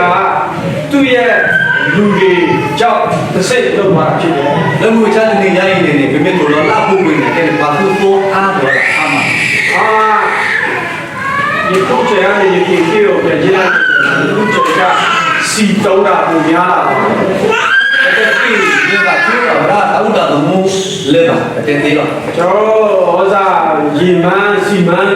သူ့ရဲ့လူတွေကြောင့် တဆင့်လုပ်သွားတာဖြစ်တယ်. လၢမုၢ်မဆါတနံၤညါအံၤန့ၣ်န့ၣ် ပမ့ၢ်သိၣ်လိလၢအပူၤကွံာ်န့ၣ် ကဲန့ၣ် ပှၤသူသိအါထီၣ်ဝဲဒၣ်အါမး ယခုအချိန်ကနေ ယခင်ခေတ်ကို ပြန်ကြည့်လိုက်တဲ့အခါ ယခုအချိန်က စံးသုံးတာ ပိုများလာပါတယ်. ပတသ့ၣ်ညါဘၣ် ကဲထီၣ်ဝဲဒၣ် တၢ်အူတၢ်သးမူလၢၤဘၣ် ပတဲသ့လီၤ. ကျွန်တော်တို့ ဥစ္စာ ရေမန်း ဆီမန်း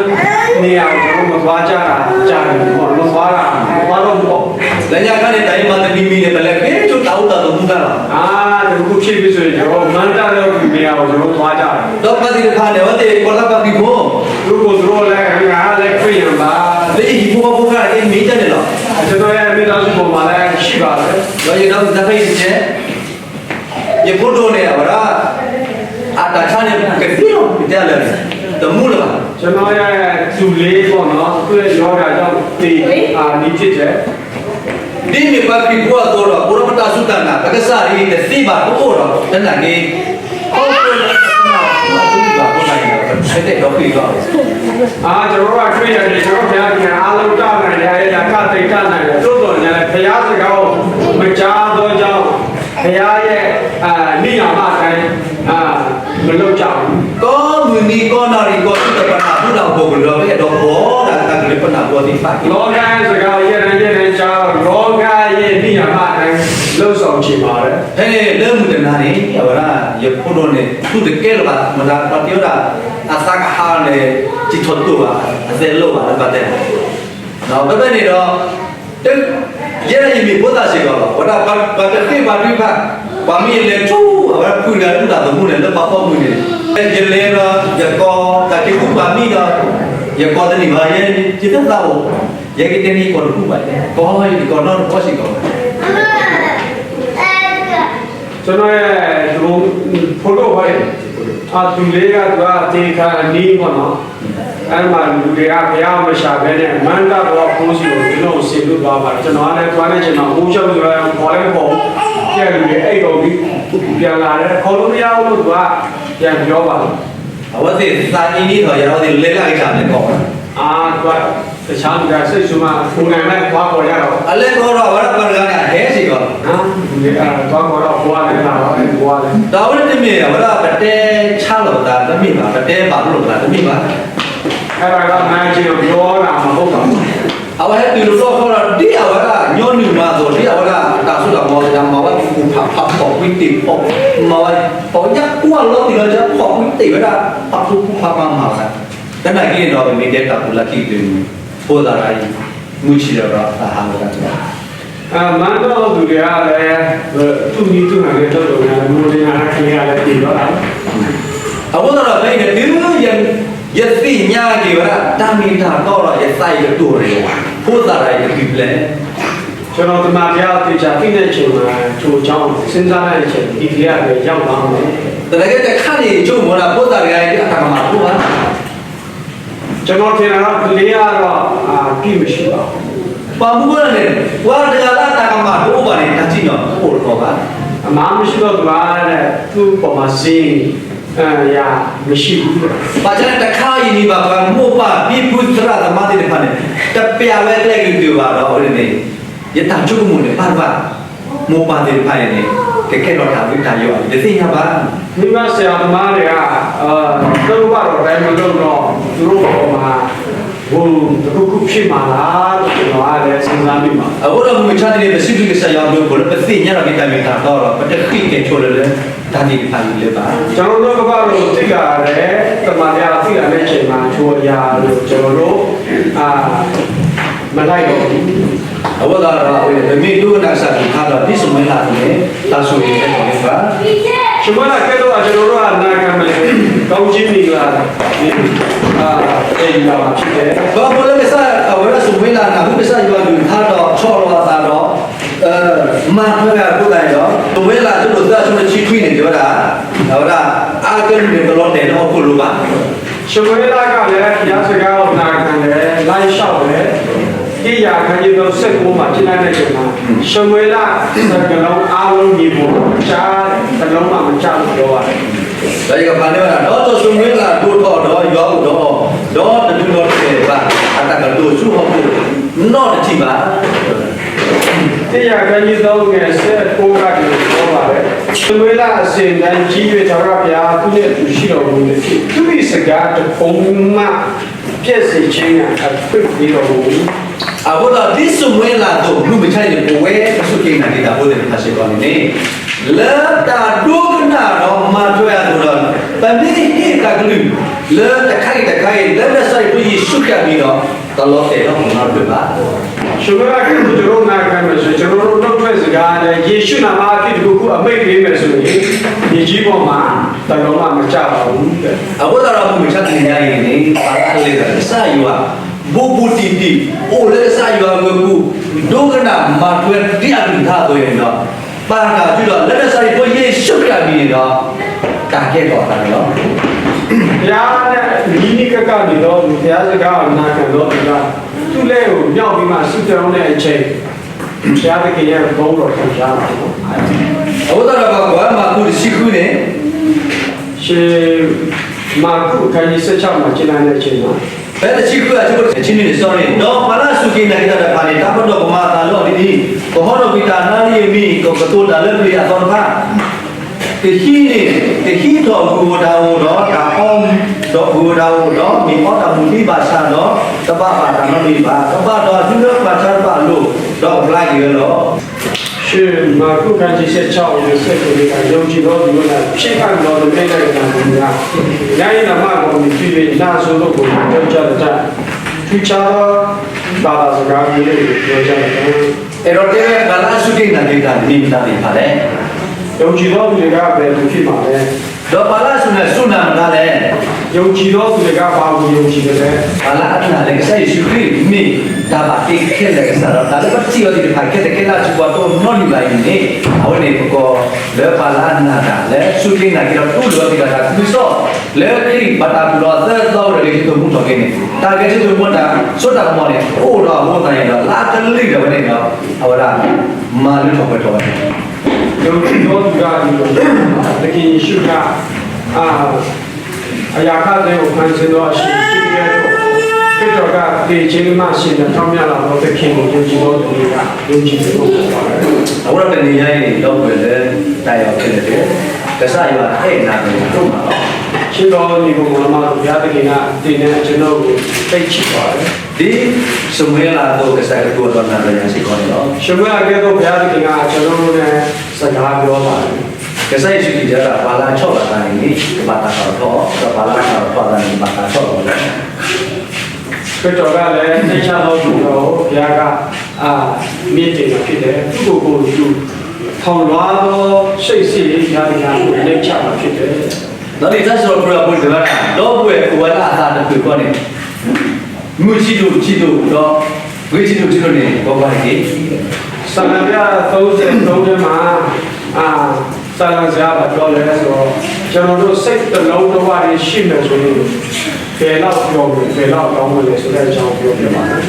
နေရာကို ကျွန်တော်တို့ မသွားကြတာ ကြာပြီပေါ့။ မသွားတာ မသွားတော့ဘူးပေါ့. လၢညါခါန့ၣ် တၢ်အံၤမၤတမံၤမံၤန့ၣ် ပလဲၤက့ၤဆိတၢ်အူတၢ်သးမူတၢ်လီၤ. အာ တခုခုဖြစ်ပြီဆိုရင် ကျွန်တော်တို့ မန်းတၢ်လၢ မင်းအောင် ကျွန်တော်တို့ သွားကြတယ်. ဒီးပှၤသ့ၣ်တဖၣ်န့ၣ် အဝဲသ့ၣ်ကိးလၢပှၤခရံာ်ဖိ သူ့ကိုယ်သူတို့လည်း ငါလည်း ခရစ်ယာန်ပါ လၢယဟံၣ်ဖိဃီဖိခါတက့ၢ် မ့ၢ်ကဲန့ၣ်လီၤ. ကျွန်တော်ရဲ့ မိသားစုပေါ်မှာလည်း ရှိပါတယ်. ယဒီးသးဖဲအံၤတက့ၢ်, ယဖိဒိၣ်န့ၣ် အဝဲဒၣ် အတၢ်ဆါန့ၣ် ကသံလီၤ ကတဲလၢာ်န့ၣ် တမူလၢၤဘၣ်. ကျွန်တော်ရဲ့သူလေးပေါ့နော်, သူ့ရဲ့ရောဂါကြောင့်သေခါနီးဖြစ်တယ်. ဒ်မ့ၢ်ပှၤခရံာ်ဖိအသိးဒီး အိၣ်ဒီးပတၢ်စူၢ်တၢ်နာ် ပကစၢ်အံၤတသံဘၣ်တအိၣ်ဒီး တနာ်က့ ခီဖျိလၢပနာ်အီၤတသံဘၣ်အဃိသတးန့ၣ်ဒီး ပဆၢတဲာ်ဒီးဃ့ၢ်လီၤ. အာ, ကျွန်တော်တို့က ခရစ်ယာန်တွေ, ကျွန်တော်ဘုရားသခင် အားလုံးတတ်နိုင်တယ်, အရာတတ်နိုင်တယ်, သို့သော်ငြားလည်း ဘုရားစကားကို မကြားသောကြောင့် ဘုရားရဲ့ အာ, နိယာမအတိုင်း အာ, မလုပ်ကြဘူး. ကိးမုၢ်နံၤ ကိးနၣ်ရံၣ် ကိးဆူၣ် ပနာ်ဘူၣ်တၢ်အိၣ်ဖှိၣ်ကရၢ ပအဲၣ်ဒိးကိးဒီးတၢ်ကလုၢ် ပနာ်ဘူၣ်သ့ၣ်တဖၣ် လောကရဲ့စကားကို ရက်တိုင်းရက်တိုင်းကြားတော့ လောကရဲ့နိယာမအတိုင်း လုပ်ဆောင်ချင်ပါတယ်. ဖဲန့ၣ်လၢမုၢ်တနၤန့ၣ် အဝဲဒၣ် ယဖိဒိၣ်န့ၣ် သူၣ်တကဲလၢၤဘၣ်, မတၤဒီးတ့ဝဲဒၣ် အသးကဟးန့ၣ် စံးထီၣ်တိၢ်ဘၣ်, အသဲလိၣ်ဘၣ်လၢပှၤတဲန့ၣ်, ဒီးဖဲဖဲန့ၣ်ဒီး ယဲဒၣ်ယမ့ၢ်ဖိသၣ်စ့ၢ်ကီးလီၤ. ဝဲဒၣ်ပှၤတဃ့ၢ်ပှၤဒုးဖး, ပှၤမ့ၢ်လဲၤထူ အဝဲဒၣ်ဖုဂၤဒုးတၢ်သမူန့ၣ် လၢပှၤဖီမုၢ်န့ၣ်, ယလဲၤဒီးယကိး တၢ်က့ၤဃုပှၤမံဒီး ယကိးတန့ၢ်ဘၣ်, ယတသးအိၣ်, ယကတဲန့ၣ် ယကိးတဃုဘၣ်, ကိးယကိးနီတဘီစ့ၢ်ကီးဘၣ်. ကျွန်တော်ရဲ့ ဒီး ဖိဒိၣ်ဟောတယ်, အသူလေးက သူကသေခါနီးပေါ့နော်. အဲ့မှာလူတွေက ဘုရားမရှာဘဲနဲ့ မန္တလေးအဖိုးဆီကို ကျွန်တော်ကိုစေလွှတ်သွားပါတယ်. ကျွန်တော်ကလည်း သွားတဲ့ချိန်မှာ ဦးချုပ်ဆိုတော့ ခေါ်လည်းမခေါ်ဘူး, ပြန်လူတွေ အိပ်ကုန်ပြီ, ပြန်လာတယ်, ခေါ်လို့မရဘူးလို့ သူက ပြန်ပြောပါတယ်. အဝဲသ့ၣ်သးအံၤနံၣ်ထီၣ်ယၤ အဝဲသ့ၣ်လဲၤလၢကစၢ်လဲၤကိးဝဲ, အာ, သူက တခြားလူက စိတ်ဆိုးမှ ကိုယ်တိုင်ပဲ သွားခေါ်ကြတော့ အလဲၤကိးဒီး အဝဲဒၣ်ပှၤတဂၤန့ၣ် အဟဲစ့ၢ်ကီးလီၤ. အာ, သွားခေါ်တော့ အဘွားလည်းလာတော့ အဲ ဘွားလည်း ဒီးအဝဲတမ့ၢ် အဝဲဒၣ်ပတဲဆါလိာ်ပသးတမ့ၢ်ဘၣ်, ပတဲဘၣ်လိာ်ပသးတမ့ၢ်ဘၣ်. အဲ့ဒါက နာကျင်ပြောတာ မဟုတ်ပါဘူး. အဝဲဟဲတုၤတဘျီဃီဒီး ဒ်အဝဲဒၣ်ညီနုၢ်မၤအသိး ဒ်အဝဲဒၣ်အတၢ်စိတၢ်ကမီၤသ့ၣ်တဖၣ် မၤဝဲသ့ၣ်ဖူဖးဖး ဖီၣ်ကွံာ်တ့ၢ်ဖီၣ်, မၤဝဲ ဖီၣ်ယၢ်ကွၢ်လီၤတံၢ်လီၤဆဲး ဖီၣ်ကွံာ်တ့ၢ်ဝဲဒၣ် ဖးဖူဖူဖးမၤမၤဝဲဒၣ်. သနာ်က့န့ၣ်ဒီး ပမ့ၢ်တဲတၢ်ပူၤလၢခံကတၢၢ်န့ၣ် ဖိသၣ်တဂၤအံၤ မုၢ်ဆ့ၣ်ဒီးအသးဟးလီၤတၢ်န့ၣ် မၤနီၢ်သူတဂၤလၢ သူၣ်မံသူၣ်နၤလၢတၢ်လိၣ်ညါလၢ မိၢ်လၢညါလၢကလံၤလၢတ့ၢ်လီၤလၢ အဃိသတးဒီးဖဲအံၤန့ၣ် တုၤယသ့ၣ်ညါက့ၤဝဲဒၣ် တၢ်မ့ၢ်တၢ်တီဒီး ယသးအံၤကတိၤတဂ့ၤ, ဖိသၣ်တဂၤအံၤကတုၤဖျဲး ကျွန်တော် သမ္မာတရား သေချာ သိတဲ့အချိန်မှာ ထိုအကြောင်း စဉ်းစားတဲ့အချိန် ဒီကလေးက ပြန်ရောက်သွားမယ်. သနာ်က့တခါန့ၣ် ယဆိကမိၣ်ဝဲဒၣ် ဖိသၣ်တဂၤအံၤ အတၢ်ကမၣ်တအိၣ်ဘၣ် ကျွန်တော်ထင်တာတော့ ကလေးကတော့ အပြစ်မရှိပါဘူး. ပှၤမူခိၣ်န့ၣ် ပှၤတဂၤလၢအတၢ်ကမၣ်တအိၣ်ဘၣ်န့ၣ် တၢ်စံၣ်ညီၣ်တအိၣ်တခီဘၣ်. အမှားမရှိတော့သူပါတဲ့ သူ့ပေါ်မှာ စင်ရာမရှိဘူးတဲ့. ဘၣ်ဆၣ်န့ၣ် တခါအံၤန့ၣ်ဘၣ် ပှၤမိၢ်ပၢ်ဖံဖုသရၣ်သမါသ့ၣ်တဖၣ်န့ၣ် တပျးဝဲကျဲကတုၤဘၣ်ဒီး အဝဲန့ၣ် ယတၢ်ဆိကမိၣ်န့ၣ် ဘၣ်တဘၣ် မိၢ်ပၢ်သ့ၣ်တဖၣ်အံၤန့ၣ် ကကဲထီၣ်တၢ်ဝံတၢ်ယိးအံၤ တသ့ၣ်ညါဘၣ်. မိဘဆရာသမားတွေက သူတို့ဘၣ်တော်တိုင်းမလုပ်တော့ သူတို့ပေါ်မှာ ဘုံတစ်ခုခုဖြစ်မှာလားလို့ ကျွန်တော်ကလည်း စဉ်းစားမိပါတယ်. အဃိဒီးမုၢ်မဆါတနံၤ ပစံးဘျုးကစၢ်ယွၤအဘျုးအဖှိၣ်လၢ ပသ့ၣ်ညါထီၣ်က့ၤတၢ်မ့ၢ်တၢ်တီဒီး ပတဃ့ၢ်ကဲၣ်ဆိးလၢၤလၢ တၢ်သ့ၣ်တဖၣ်အံၤလၢၤဘၣ်. ကျွန်တော်တို့ကမ္ဘာကိုသိလာတယ်, သမ္မာတရားသိလာတဲ့အချိန်မှာ ထိုအရာကို ကျွန်တော်တို့ အာ, မလိုက်တော့ဘူး. အဃိသတးဒီး ပမ့ၢ်ဒိကနၣ်ကစၢ်ကလုၢ်ကထါဒီး ဒ်ၡမူၤအ့လးအသိးန့ၣ် တၢ်ဆိၣ်ဂ့ၤဟဲထီၣ်လၢၤဘၣ်. ရှမူအ့လးကဲထီၣ်အကျွန်တော်တို့ဟာ နာခံမယ်ဆိုရင် ကောင်းချီးမင်္ဂလာတွေ အာ, သယ်ယူလာမှာဖြစ်တယ်. ဒီးအဃိလၢကစၢ် အဝဲဒၣ်ၡမူၤအ့လး နၢ်ဟူကစၢ်ယွၤအကလုၢ်ကထါဒီး ဆီၣ်လီၤအသးဒီး မၤထွဲအဃိသတးန့ၣ်ဒီး ၡမူၤအ့လး အဆၢဒိၣ်သၢ အဆၢဖိတဆံခွံန့ၣ် တဲဝဲဒၣ်, အဝဲဒၣ် အါကလုၢ်န့ၣ် တလီၤတဲာ်လၢဟီၣ်ခိၣ်လိၤဘၣ်. ရှမူအ့လးကလည်း ဘုရားစကားကိုနာခံတယ်, လိုက်လျှောက်တယ်. တစ်ရာခန်းကြီး သုံးဆယ့်ကိုးမှာ ကြည့်လိုက်တဲ့အခါမှာ ရှမူအ့လး စကားလုံးအားလုံး မြေပေါ်မှာ တစ်လုံးမှ မကျလို့ ပြောပါတယ်. ဒီးယကဖးန့ၢ်ဝဲဒၣ်, ဒီးစီၤၡမူၤအ့လးဒိၣ်ထီၣ်ဒီးယွၤအိၣ်ဒီးအီၤ, ဒီးတဒုးလီၤတဲာ်ဘၣ် အတၢ်ကတိၤဆူဟီၣ်ခိၣ် နီတထံၣ်ဘၣ်. တစ်ရာခန်းကြီး သုံးငယ် ဆယ့်ကိုးကနေ ပြောပါတယ်. ရှမူအ့လး အစဉ်အတိုင်းကြီး၍ ထာဝရဘုရား သူ့နဲ့အတူရှိတော်မူသဖြင့် သူ့စကားတစ်ခွန်းမှ ပျက်စေခြင်းငှာ အခွင့်ပေးတော်မူ အဃိဒီး ဒ်ၡမူၤအ့လးအသိး မုၢ်မဆါအံၤန့ၣ် ပဝဲပစူၢ်က့ၤနာ်က့ၤတၢ်ဖိသ့ၣ်တဖၣ်စ့ၢ်ကီးန့ၣ်န့ၣ် လၢတၢ်ဒိကနၣ်ဒီးမၤထွဲအသိးဒီး ပမ့ၢ်ဟ့ၣ်တၢ်ကလုၢ် လၢတခါဂ့ၤတခါဂ့ၤ လၢနစၢ်ယ့ၣ်ဖိယ့ၣ်ၡူးခရံာ်အမံၤဒီး တလီၤတဲာ်ထီၣ်နီတဖျၢၣ်ဘၣ်. ရှမူအ့လးကဲသို့ ကျွန်တော်တို့နာခံမယ်ဆိုရင် ကျွန်တော်တို့နှုတ်ထွက်စကားနဲ့ ယေရှုနာမအားဖြင့် တစ်ခုခုအမိန့်ပေးမယ်ဆိုရင် မြေကြီးပေါ်မှာ တစ်လုံးမှ မကျပါဘူးတဲ့. အဃိသတးဒီး မုၢ်မဆါတနံၤညါအံၤန့ၣ် ပှၤလၢအလဲၤတၢ်လၢကစၢ်ယွၤ ဘူးဘူးတံၢ်တံၢ် အိၣ်လၢကစၢ်ယွၤအဂီၢ်ပူၤ ဒိကနၣ်မၤထွဲဒ်အကလုၢ်ကထါအသိးန့ၣ်ဒီး ပာ်တၢ်စုဒီး လၢကစၢ်ယ့ၣ်ၡူးခရံာ်အမံၤန့ၣ်ဒီး တၢ်ကဲထီၣ်အသးန့ၣ်လီၤ. ဘုရားနဲ့နီးနီးကပ်ကပ်နေသောသူ ဘုရားစကားကိုနာခံသောသူက သူ့လက်ကိုမြှောက်ပြီးမှ ဆုတောင်းတဲ့အချိန် ဘုရားသခင်ရဲ့ဘုန်းတော်ထင်ရှားလာတာပေါ့နော်။ အဃိသတးဒီးပကွၢ်မၢ်ကူးတဆံဃုန့ၣ် ရှင် မၢ်ကူးအခန်းကြီးဆယ့်ခြောက်မှာ ကြည့်လိုက်တဲ့အချိန်မှာ ဖဲတဆံဃုအဆၢဖိတဆံနွံန့ၣ် sorry ဒီးပှၤလၢအစူၢ်က့ၤနာ်က့ၤတၢ်တဖၣ်န့ၣ် တၢ်ပနီၣ်ကမၤအသးလၢအီၤဒ်အံၤ, ကဟီထီၣ်ကွံာ်တၢ်နါလံအမံၤ ကကတိၤတၢ်လၢပျ့ၤအသီတဖၣ် ကဟံးန့ၢ် ကဟံးထီၣ်ဂုၢ်ဧိၤတၢ်ဧိၤဒီးတၢ်အီ ဒီးဂုၢ်ဧိၤတၢ်ဧိၤဒီးမ့ၢ်အီတၢ်မူၤသံဘၣ်ဆၣ်ဒီး တဘၣ်ဘၣ်တၢ်နီတမံၤဘၣ်, ကဘၣ်ထီၣ်အစုလၢပှၤဆါတဖၣ်အလိၤ, ဒီးကဘျါက့ၤဝဲလီၤ. ရှင် မၢ်ကူးခန်းကြီးဆယ့်ခြောက် အဆယ့်ကိုးလေးက ယုံကြည်သောသူတို့၌ ဖြည့်အပ်သော နမိတ်လက္ခဏာကိုမြင်ရ။ ညအံ့သမားကို အမည်ပြု၍ နတ်အစိုးသို့ ကိုယ်ကို ပြောကြသတတ်၊ ထူးခြားသော ဘာသာစကားမျိုးကို ပြောကြသတတ်။ အဲၣ်ဒိးတဲဝဲ ပှၤလၢအစူၢ်က့ၤနာ်က့ၤတၢ် မ့ၢ်မတၤသ့ၣ်တဖၣ်လဲၣ်. ယုံကြည်သောသူတွေက ဘယ်သူဖြစ်မှာလဲ။ ဒီးပှၤလၢအစူၢ်နာ် စူၢ်နာ်မတၤလဲၣ်. ယုံကြည်သောသူတွေက ဘာကိုယုံကြည်သလဲ. ပှၤလၢအနာ်လၢကစၢ်ယ့ၣ်ၡူးခရံာ် မ့ၢ်တၢ်ဘၣ်တ့ခဲလၢာ်ကစၢ်ဒီး တၢ်လၢပထံၣ်အီၤသ့ၣ်တဖၣ် ခဲလၢာ်ခဲလၢာ်စ့ၢ်ကီးတအိၣ်နီတမံၤဘၣ်အံၤန့ၣ် အဝဲန့ၣ်ပကိးလၢပှၤလၢအနာ်တၢ် လၢစူၢ်က့ၤနာ်က့ၤဒီးတူၢ်လိာ်အီၤသ့ၣ်တဖၣ် တၢ်သးခုကစီၣ် လၢခရံာ်ဘၣ်တၢ်သူၣ်လီၤအသးအသီဝဲဒီး ဂဲၤဆၢထၢၣ်မူထီၣ်က့ၤန့ၣ် တၢ်ဂဲၤဆၢထၢၣ်မူတၢ်စိတၢ်ကမီၤန့ၣ် အိၣ်ဒီးအဃိသတးန့ၣ်ဒီး လၢအကလုၢ်ဒၣ်ဝဲန့ၣ်ဒီး အဝဲဒၣ် မၤလၢထီၣ်ပှဲၤထီၣ်ဝဲ ယုံကြည်သောသူက သခင်ယေရှုက အာ အရာခတ်သိမ်းကို ဖန်ဆင်းသောအရှင် ခရစ်တော်က သေခြင်းမှ ရှင်ပြန်ထမြောက်လာသော သခင်ကို ယုံကြည်သောသူတွေက ယုံကြည်သူတို့ဖြစ်ပါတယ်။ အဃိဒီးတနံၤညါအံၤန့ၣ် ဒီပုၢ်ဝဲၢ်လၢတၢ်အဲၣ်အီၤခဲလၢာ်သ့ၣ် ကစၢ်ယွၤအဲၣ်နၤဒိၣ်မးလီၤ. ချစ်တော်ညီအစ်ကိုမောင်နှမတို့ ဘုရားသခင်က သင်နဲ့ကျွန်တော်ကို သိပ်ချစ်ပါတယ်. ဒ်ၡမူၤအ့လးအသိး ကစၢ်ကတိၤဒီးနၤဒီးယၤစ့ၢ်ကီးန့ၣ်လီၤ. ရှမူအ့လးကဲ့သို့ ဘုရားသခင်က ကျွန်တော်တို့နဲ့ စကားပြောပါတယ်. ကစၢ်ယ့ၣ်ၡူးခရံာ်တဲဝဲဒၣ် ပှၤလၢအဆီၣ်လီၤအသးန့ၣ် ကဘၣ်တၢ်ဆီၣ်လီၤထီၣ်အီၤ, ဒီးပှၤလၢအဆီၣ်လီၤထီၣ်အသးန့ၣ် ကဘၣ်တၢ်ဆီၣ်လီၤအီၤလီၤ. ခရစ်တော်ကလည်း နှိမ့်ချသောသူတော်ကို ဘုရားက အာ မြှေတင်တော်ဖြစ်တယ်။ သူ့ကိုယ်ကိုယ်သူ ထောင်လွှားသောစိတ်ရှိ ဘုရားသခင်က နှိမ့်ချတော်ဖြစ်တယ်. ဒီးလံာ်တၢ်စံးထီၣ်ပတြၢၤအပူၤန့ၣ်တဲဝဲဒၣ် ဒီပုၢ်ဝဲၢ်အိၣ်ဝဲလၢအသးတဖျၢၣ်ဃီန့ၣ် မုၢ်ဆံးဒိၣ်ဆံးဒိၣ်ဒီး ဂ့ၤဆံးဒိၣ်ဆံးဒိၣ်န့ၣ် ကဘၣ်ကွၢ်တက့ၢ်. ဆာလံပြ သုံးဆယ့်သုံးထဲမှာ အာ ဆာလံစကားဘာပြောလဲဆိုတော့ ကျွန်တော်တို့စိတ်တစ်လုံးတစ်ဝ ရှိမယ်ဆိုရင် ဘယ်လောက်ပျော်မလဲ ဘယ်လောက်ကောင်းမလဲဆိုတဲ့အကြောင်းပြောပြပါတယ်.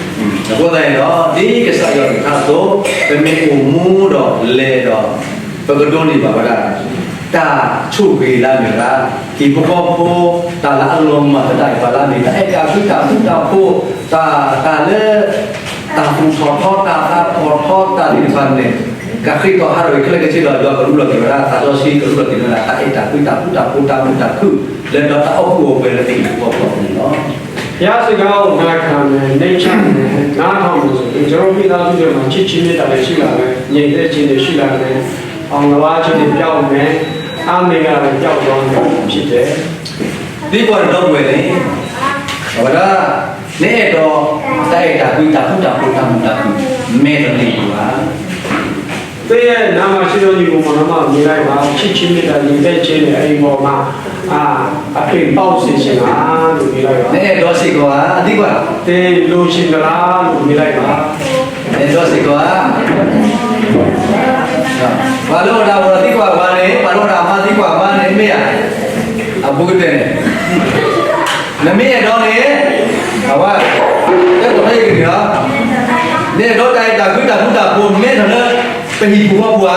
အဃိသတးန့ၣ်ဒီး ဒ်ကစၢ်ယွၤကလုၢ်ကထါအသိး ပမ့ၢ်အိၣ်မူဒီးလဲၤဒီး ပကဒိးန့ၢ်ဘၣ်ဝဲဒၣ် တၢ်ဆိၣ်ဂ့ၤလၢအမ့ၢ်ဝဲဒၣ် ဟံၣ်ဖိဃီဖိ တၢ်လၢအလီၤမၢ်သတးအံၤ ပှၤလၢအမ့ၢ်တၢ်အဲၣ်တၢ်ကွံတၢ်ဃူတၢ်ဖိး တၢ် တၢ်လၢ တၢ်သူၣ်ထီၣ်ထီ တၢ်သးထီၣ်ထီ တၢ်သ့ၣ်တဖၣ်န့ၣ် ကဃ့ထီၣ်ဟးထီၣ်က့ၤခဲလၢာ်ခဲဆ့ဒီး ယွၤကလူလီၤက့ၤဝဲဒၣ် သးစီဆှံကလူလီၤက့ၤဝဲဒၣ် တၢ်အဲၣ်တၢ်ကွံတၢ်ဃူတၢ်ဖိး တၢ်မုာ်တၢ်ခုၣ် လၢဒီးတၢ်အိၣ်ဃူအိၣ်ဖိးလၢပဟံၣ်ဖိဃီဖိအပူၤန့ၣ်လီၤ. ဘုရားစကားကိုနာခံမယ် နှိမ့်ချမယ် နားထောင်မယ်ဆိုရင် ကျွန်တော်မိသားစုထဲမှာ ချစ်ခြင်းမေတ္တာလည်းရှိလာမယ် ငြိမ်သက်ခြင်းတွေရှိလာမယ် အောင်လဝါခြင်းတွေပျောက်မယ် အားမင်္ဂလာတွေပျောက်သွားမယ်ဖြစ်တယ်. သံကွၢ်ဒီပုၢ်ဝဲၢ်န့ၣ် အဝဲဒၣ် နအဲၣ်ဒိး တၢ်အဲၣ်တၢ်ကွံတၢ်ဃူတၢ်ဖိး တၢ်မုာ်တၢ်ခုၣ် မဲာ်တလ့ၢ်ပူၤဧါ. သင့်ရဲ့နားမှာရှိသောညီအစ်ကိုမောင်နှမကို မေးလိုက်ပါ ချစ်ခြင်းမေတ္တာ ငြိမ်သက်ခြင်းနဲ့ အိမ်ပေါ်မှာ အာ အပျော်ပေါက်စေချင်လားလို့ မေးလိုက်ပါ. နအဲၣ်ဒိးစ့ၢ်ကီးဧါ သံကွၢ် သင်လိုချင်သလားလို့ မေးလိုက်ပါ. နအဲၣ်ဒိးစ့ၢ်ကီးဧါ. ပှၤလၢအိၣ်ဒၣ်အိၣ်ဒီးသံကွၢ်ပှၤန့ၣ် ပှၤလၢအိၣ်ဒၣ်မါသံကွၢ်မါန့ၣ် မ့ၢ်ဧါ. အဘူးကတၢၢ်န့ၣ် နမ့ၢ်အဲၣ်ဒိးန့ၣ် အဝဲ တဲကိးထီၣ်ယကနံၣ်လီၤ. နအဲၣ်ဒိးတၢ်အဲၣ်တၢ်ကွံတၢ်ဃူတၢ်ဖိး မဲထီၣ်လၢပဟံၣ်ပူၤဃီပူၤဧါ.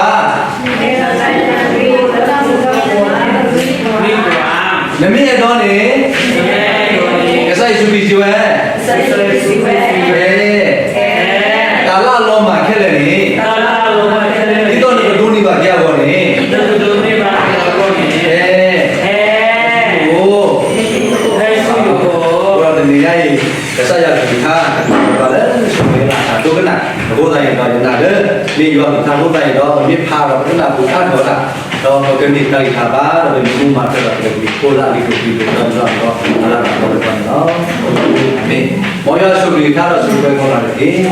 နမ့ၢ်အဲၣ်ဒိးန့ၣ် ကစၢ်ယ့ၣ်ၡူးခရံာ်စံးဝဲ တၢ်လၢအလီၤမၢ်ခဲလၢာ်န့ၣ် ဒ်သိးနကဒိးန့ၢ်ဘၣ်က့ၤအဂီၢ်န့ၣ် အိၣ် ဒီးတနံၤညါအံၤ ကစၢ်ယွၤကလုၢ်ကထါ ပှၤလၢဆိၣ်ဂ့ၤလၢအတၢ်ဒိကနၣ် အဃိသတးန့ၣ်ဒီး ယနာ်လၢ မ့ၢ်ယွၤကလုၢ်ကထါအဃိသတးန့ၣ်ဒီး ပမ့ၢ်ဖးဒီးပကနၣ်ပူၤဖးထီၣ်တၢ် ဒီးပကန့ၢ်တၢ်ဂံၢ်တၢ်ဘါ ဒီးပမ့ၢ်မူမၤထွဲဒီးပကဂ့ၤဖိလၢအလံာ်ပကဂ့ၤဖိဒီးယွၤဒီး အလၢတၢ်ကီတၢ်ခဲန့ၣ်လီၤ. အၤမ့ၣ်. မ်ယွၤဆိၣ်ဂ့ၤကလုၢ်ကထါဒီးဆိၣ်ဂ့ၤပှၤကိးဂၤဒဲးတက့ၢ်.